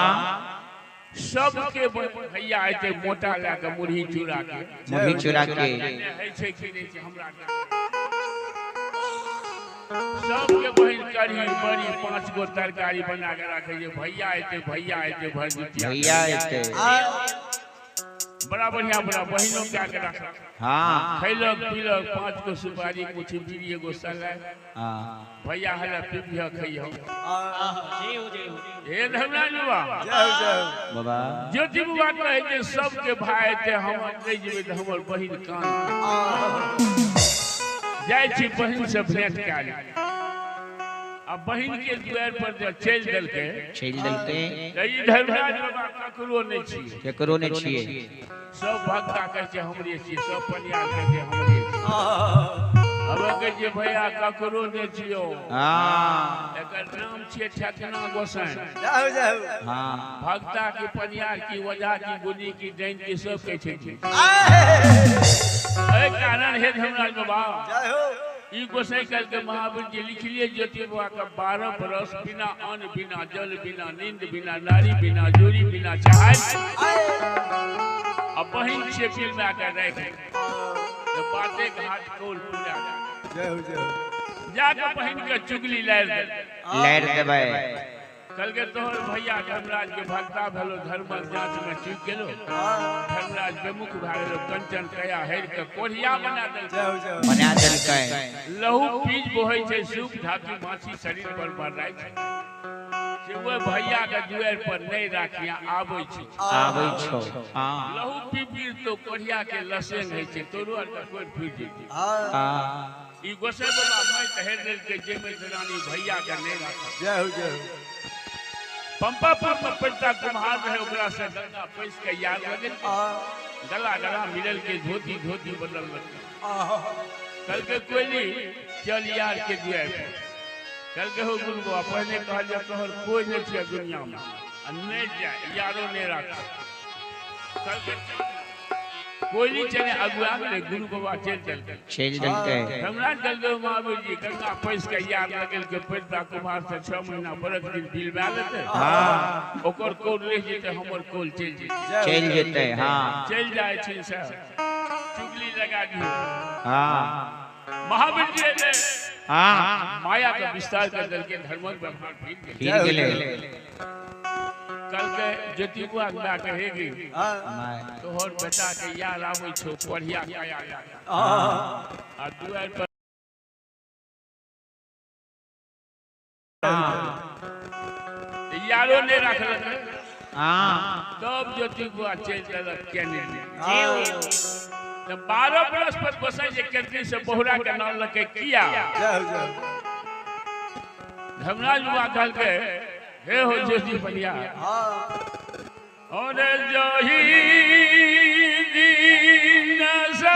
सबके भैया एते मोटा लए के मुरही चूड़ा के मुरही चूड़ा के होइ छै कि नहि छै हमरा सबके बहिन कढ़ी बड़ी 5 गो तरकारी बना के राखे छै। भैया एते भैया एते भरदुतिया भैया एते बड़ा बढ़िया बड़ा बहिनों के के राख। हाँ खैलक पीलक 5 गो सुपारी कुछ बीड़ी एगो सलाइ। हाँ भैया हला पीबिह खइह। जय हो जय हो। हे धर्मराज बाबा जय हो जय हो। बाबा ज्योति बाबा कहै जे सबके भाई एते हम नहि जेबै तऽ हमर बहिन कान जाइ छी बहिन से भेंट कए ली। आ बहिन के दुआरि पर जे चलि देलकै चलि देलकै तऽ ई धर्मराज बाबा ककरो नहि छियै। ककरो नहि छियै। सब भक्ता कहै छै हमरे छियै, सब परिवार कहै छै हमरे छियै। अब कहै छै भैया ककरो नहि छियौ। हाँ एकर नाम छियै ठेकना गोसाई। जय हो जय हो। हाँ भक्ता की परियार की ओझा की गुनी की डैन की सब कहै छै। एहि कारण हे धर्मराज बाबा जय हो। ई गोसाई कल के महावीर जी लिखलिए ज्योति बाबा के 12 बरस बिना अन्न बिना जल बिना नींद बिना नारी बिना जोड़ी बिना चाहत आ बहिन से बिलमा के राखि तो बाते घाट कौल पूरा जय हो जय हो। जाके बहिन के चुगली लारि दे लारि देबै। कल के तोहर भैया धर्मराज के भक्ता भेलो धर्मक जांच में चूक गेलो धर्मराज बेमुख भए गेलो कंचन कया हेर के कोढ़िया बना देलकै। जय हो जय हो। बना देलकै। लहू पीज बहै छै सूप धातु माछी शरीर पर बरराइ छै से ओहि भैया के दुआरि पर नहि राखिया आबै छै आबै छौ। हाँ लहू पी पी तो कोढ़िया के लसेंग होइ छै तोरो आर के कोढ़ि फूटि जेतै। हाँ ई गोसाई बाबा माटि हेर देलकै जे रानी भैया के नहि राखल। जय हो जय हो। पंपापुर में पैसा कुम्हार रहे ओकरा से गंगा पैस के यार लगल गला गला मिलल के धोती धोती बदल लग कल के कोयली चल यार के दुआरि पर। कल के हो गुरु बाबा पहले कहल तोहर कोई नहीं छै दुनिया में आ नहीं जाए यारो नहीं राख। कल के कोयली चले अगुआ गेलै गुरु बाबा चलि देलकै चलि देलकै। धर्मराज कल महावीर जी गंगा पैस के यार लगल के पैसा कुमार से 6 महीना बरख दिन बिल भए लेतै। हाँ ओकर कोल रहि जेतै हमर कोल चलि जेतै। चलि जेतै। हाँ चलि जाइ छै से चुगली लगा दियौ। हाँ महावीर जी एलै हाँ माया के विस्तार कर देलकै धर्मक व्यवहार फिर गेलै। फिर गेलै। कल के ज्योति बुआ माय कहेगी तोहर बेटा के यार आबै छौ पढ़िया कया आ दुआरि पर यारो नहि राखलकै। हाँ तब ज्योति बुआ चलि देलक केने तऽ 12 बरस पर गोसाई जे केतरी से बहुरा के नाम लके किया जय हो जय हो। धर्मराज बाबा कहलकै हे हो ज्योति बनिया और जही दिन से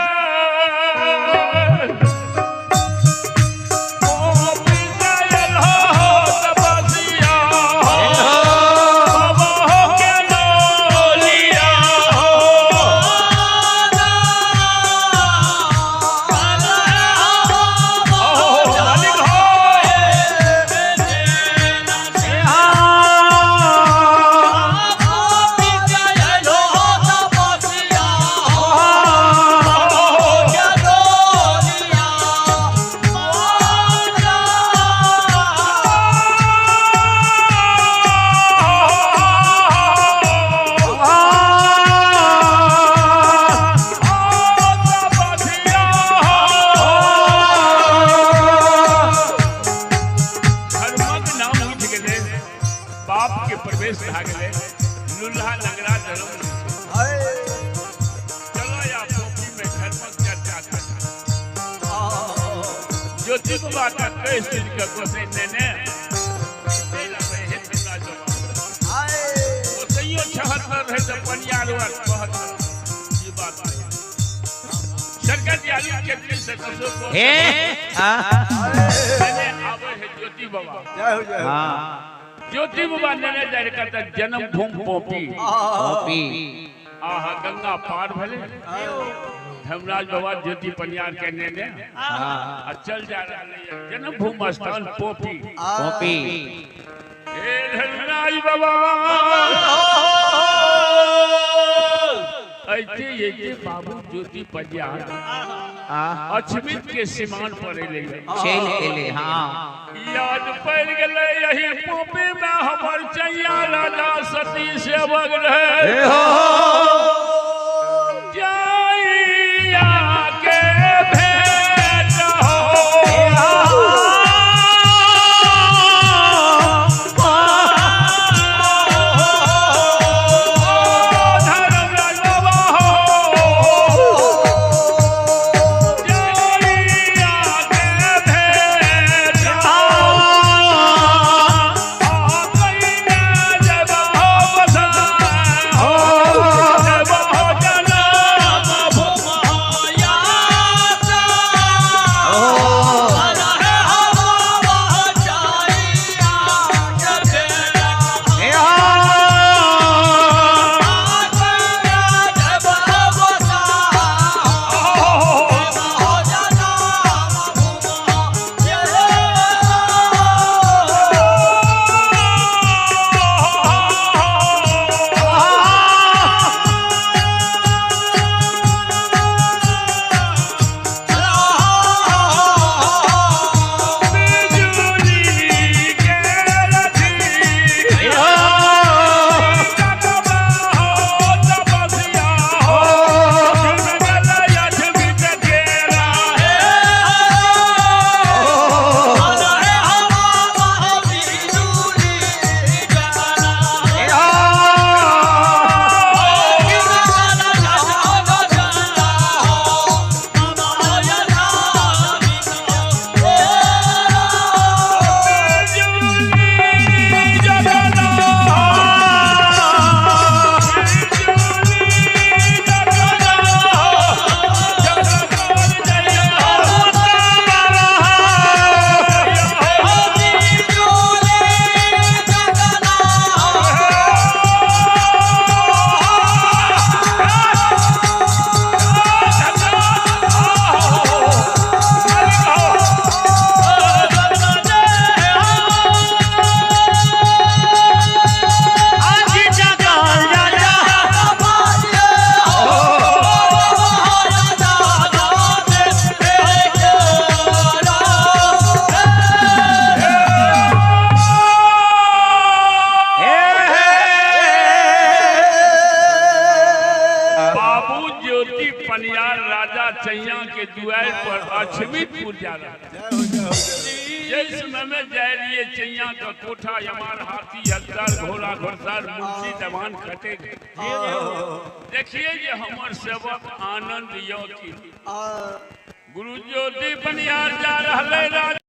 ज्योति बाबा का कैस दिन के गोसाई नेने गोसाइयो 76 रहे तऽ पनियार 72 ई बात सरकार जी आलू के दिल से कसो हे हाँ नेने आबै है ज्योति बाबा। जय हो जय हो। हाँ ज्योति बाबा नेने जाय कहता जन्म भूमि पोपी पोपी। आहा गंगा पार भले धर्मराज बाबा ज्योति पनियार के नेने आ चल जा रहा है जन्म भूमि स्थान पोपी पोपी। हे धर्मराज बाबा ऐते ऐते बाबू ज्योति पनियार अछमित के सीमान पर एले चल एले। हां याद पड़ गेलै यही पोपी में हमर चैया राजा सती सेवक रहे हो जइया के भेट हो धर्मराज बाबा हो जइया के भेट हो पनियार राजा चैया के दुआर पर अछमितपुर जा रहा समय में जाय रहिए चैया का कोठा हमार हाथी हथियार घोड़ा घोड़सार मुंशी दवान खटे। देखिए जे हमर सेवक आनंद यो की गुरु ज्योति पनियार जा रहा राजा।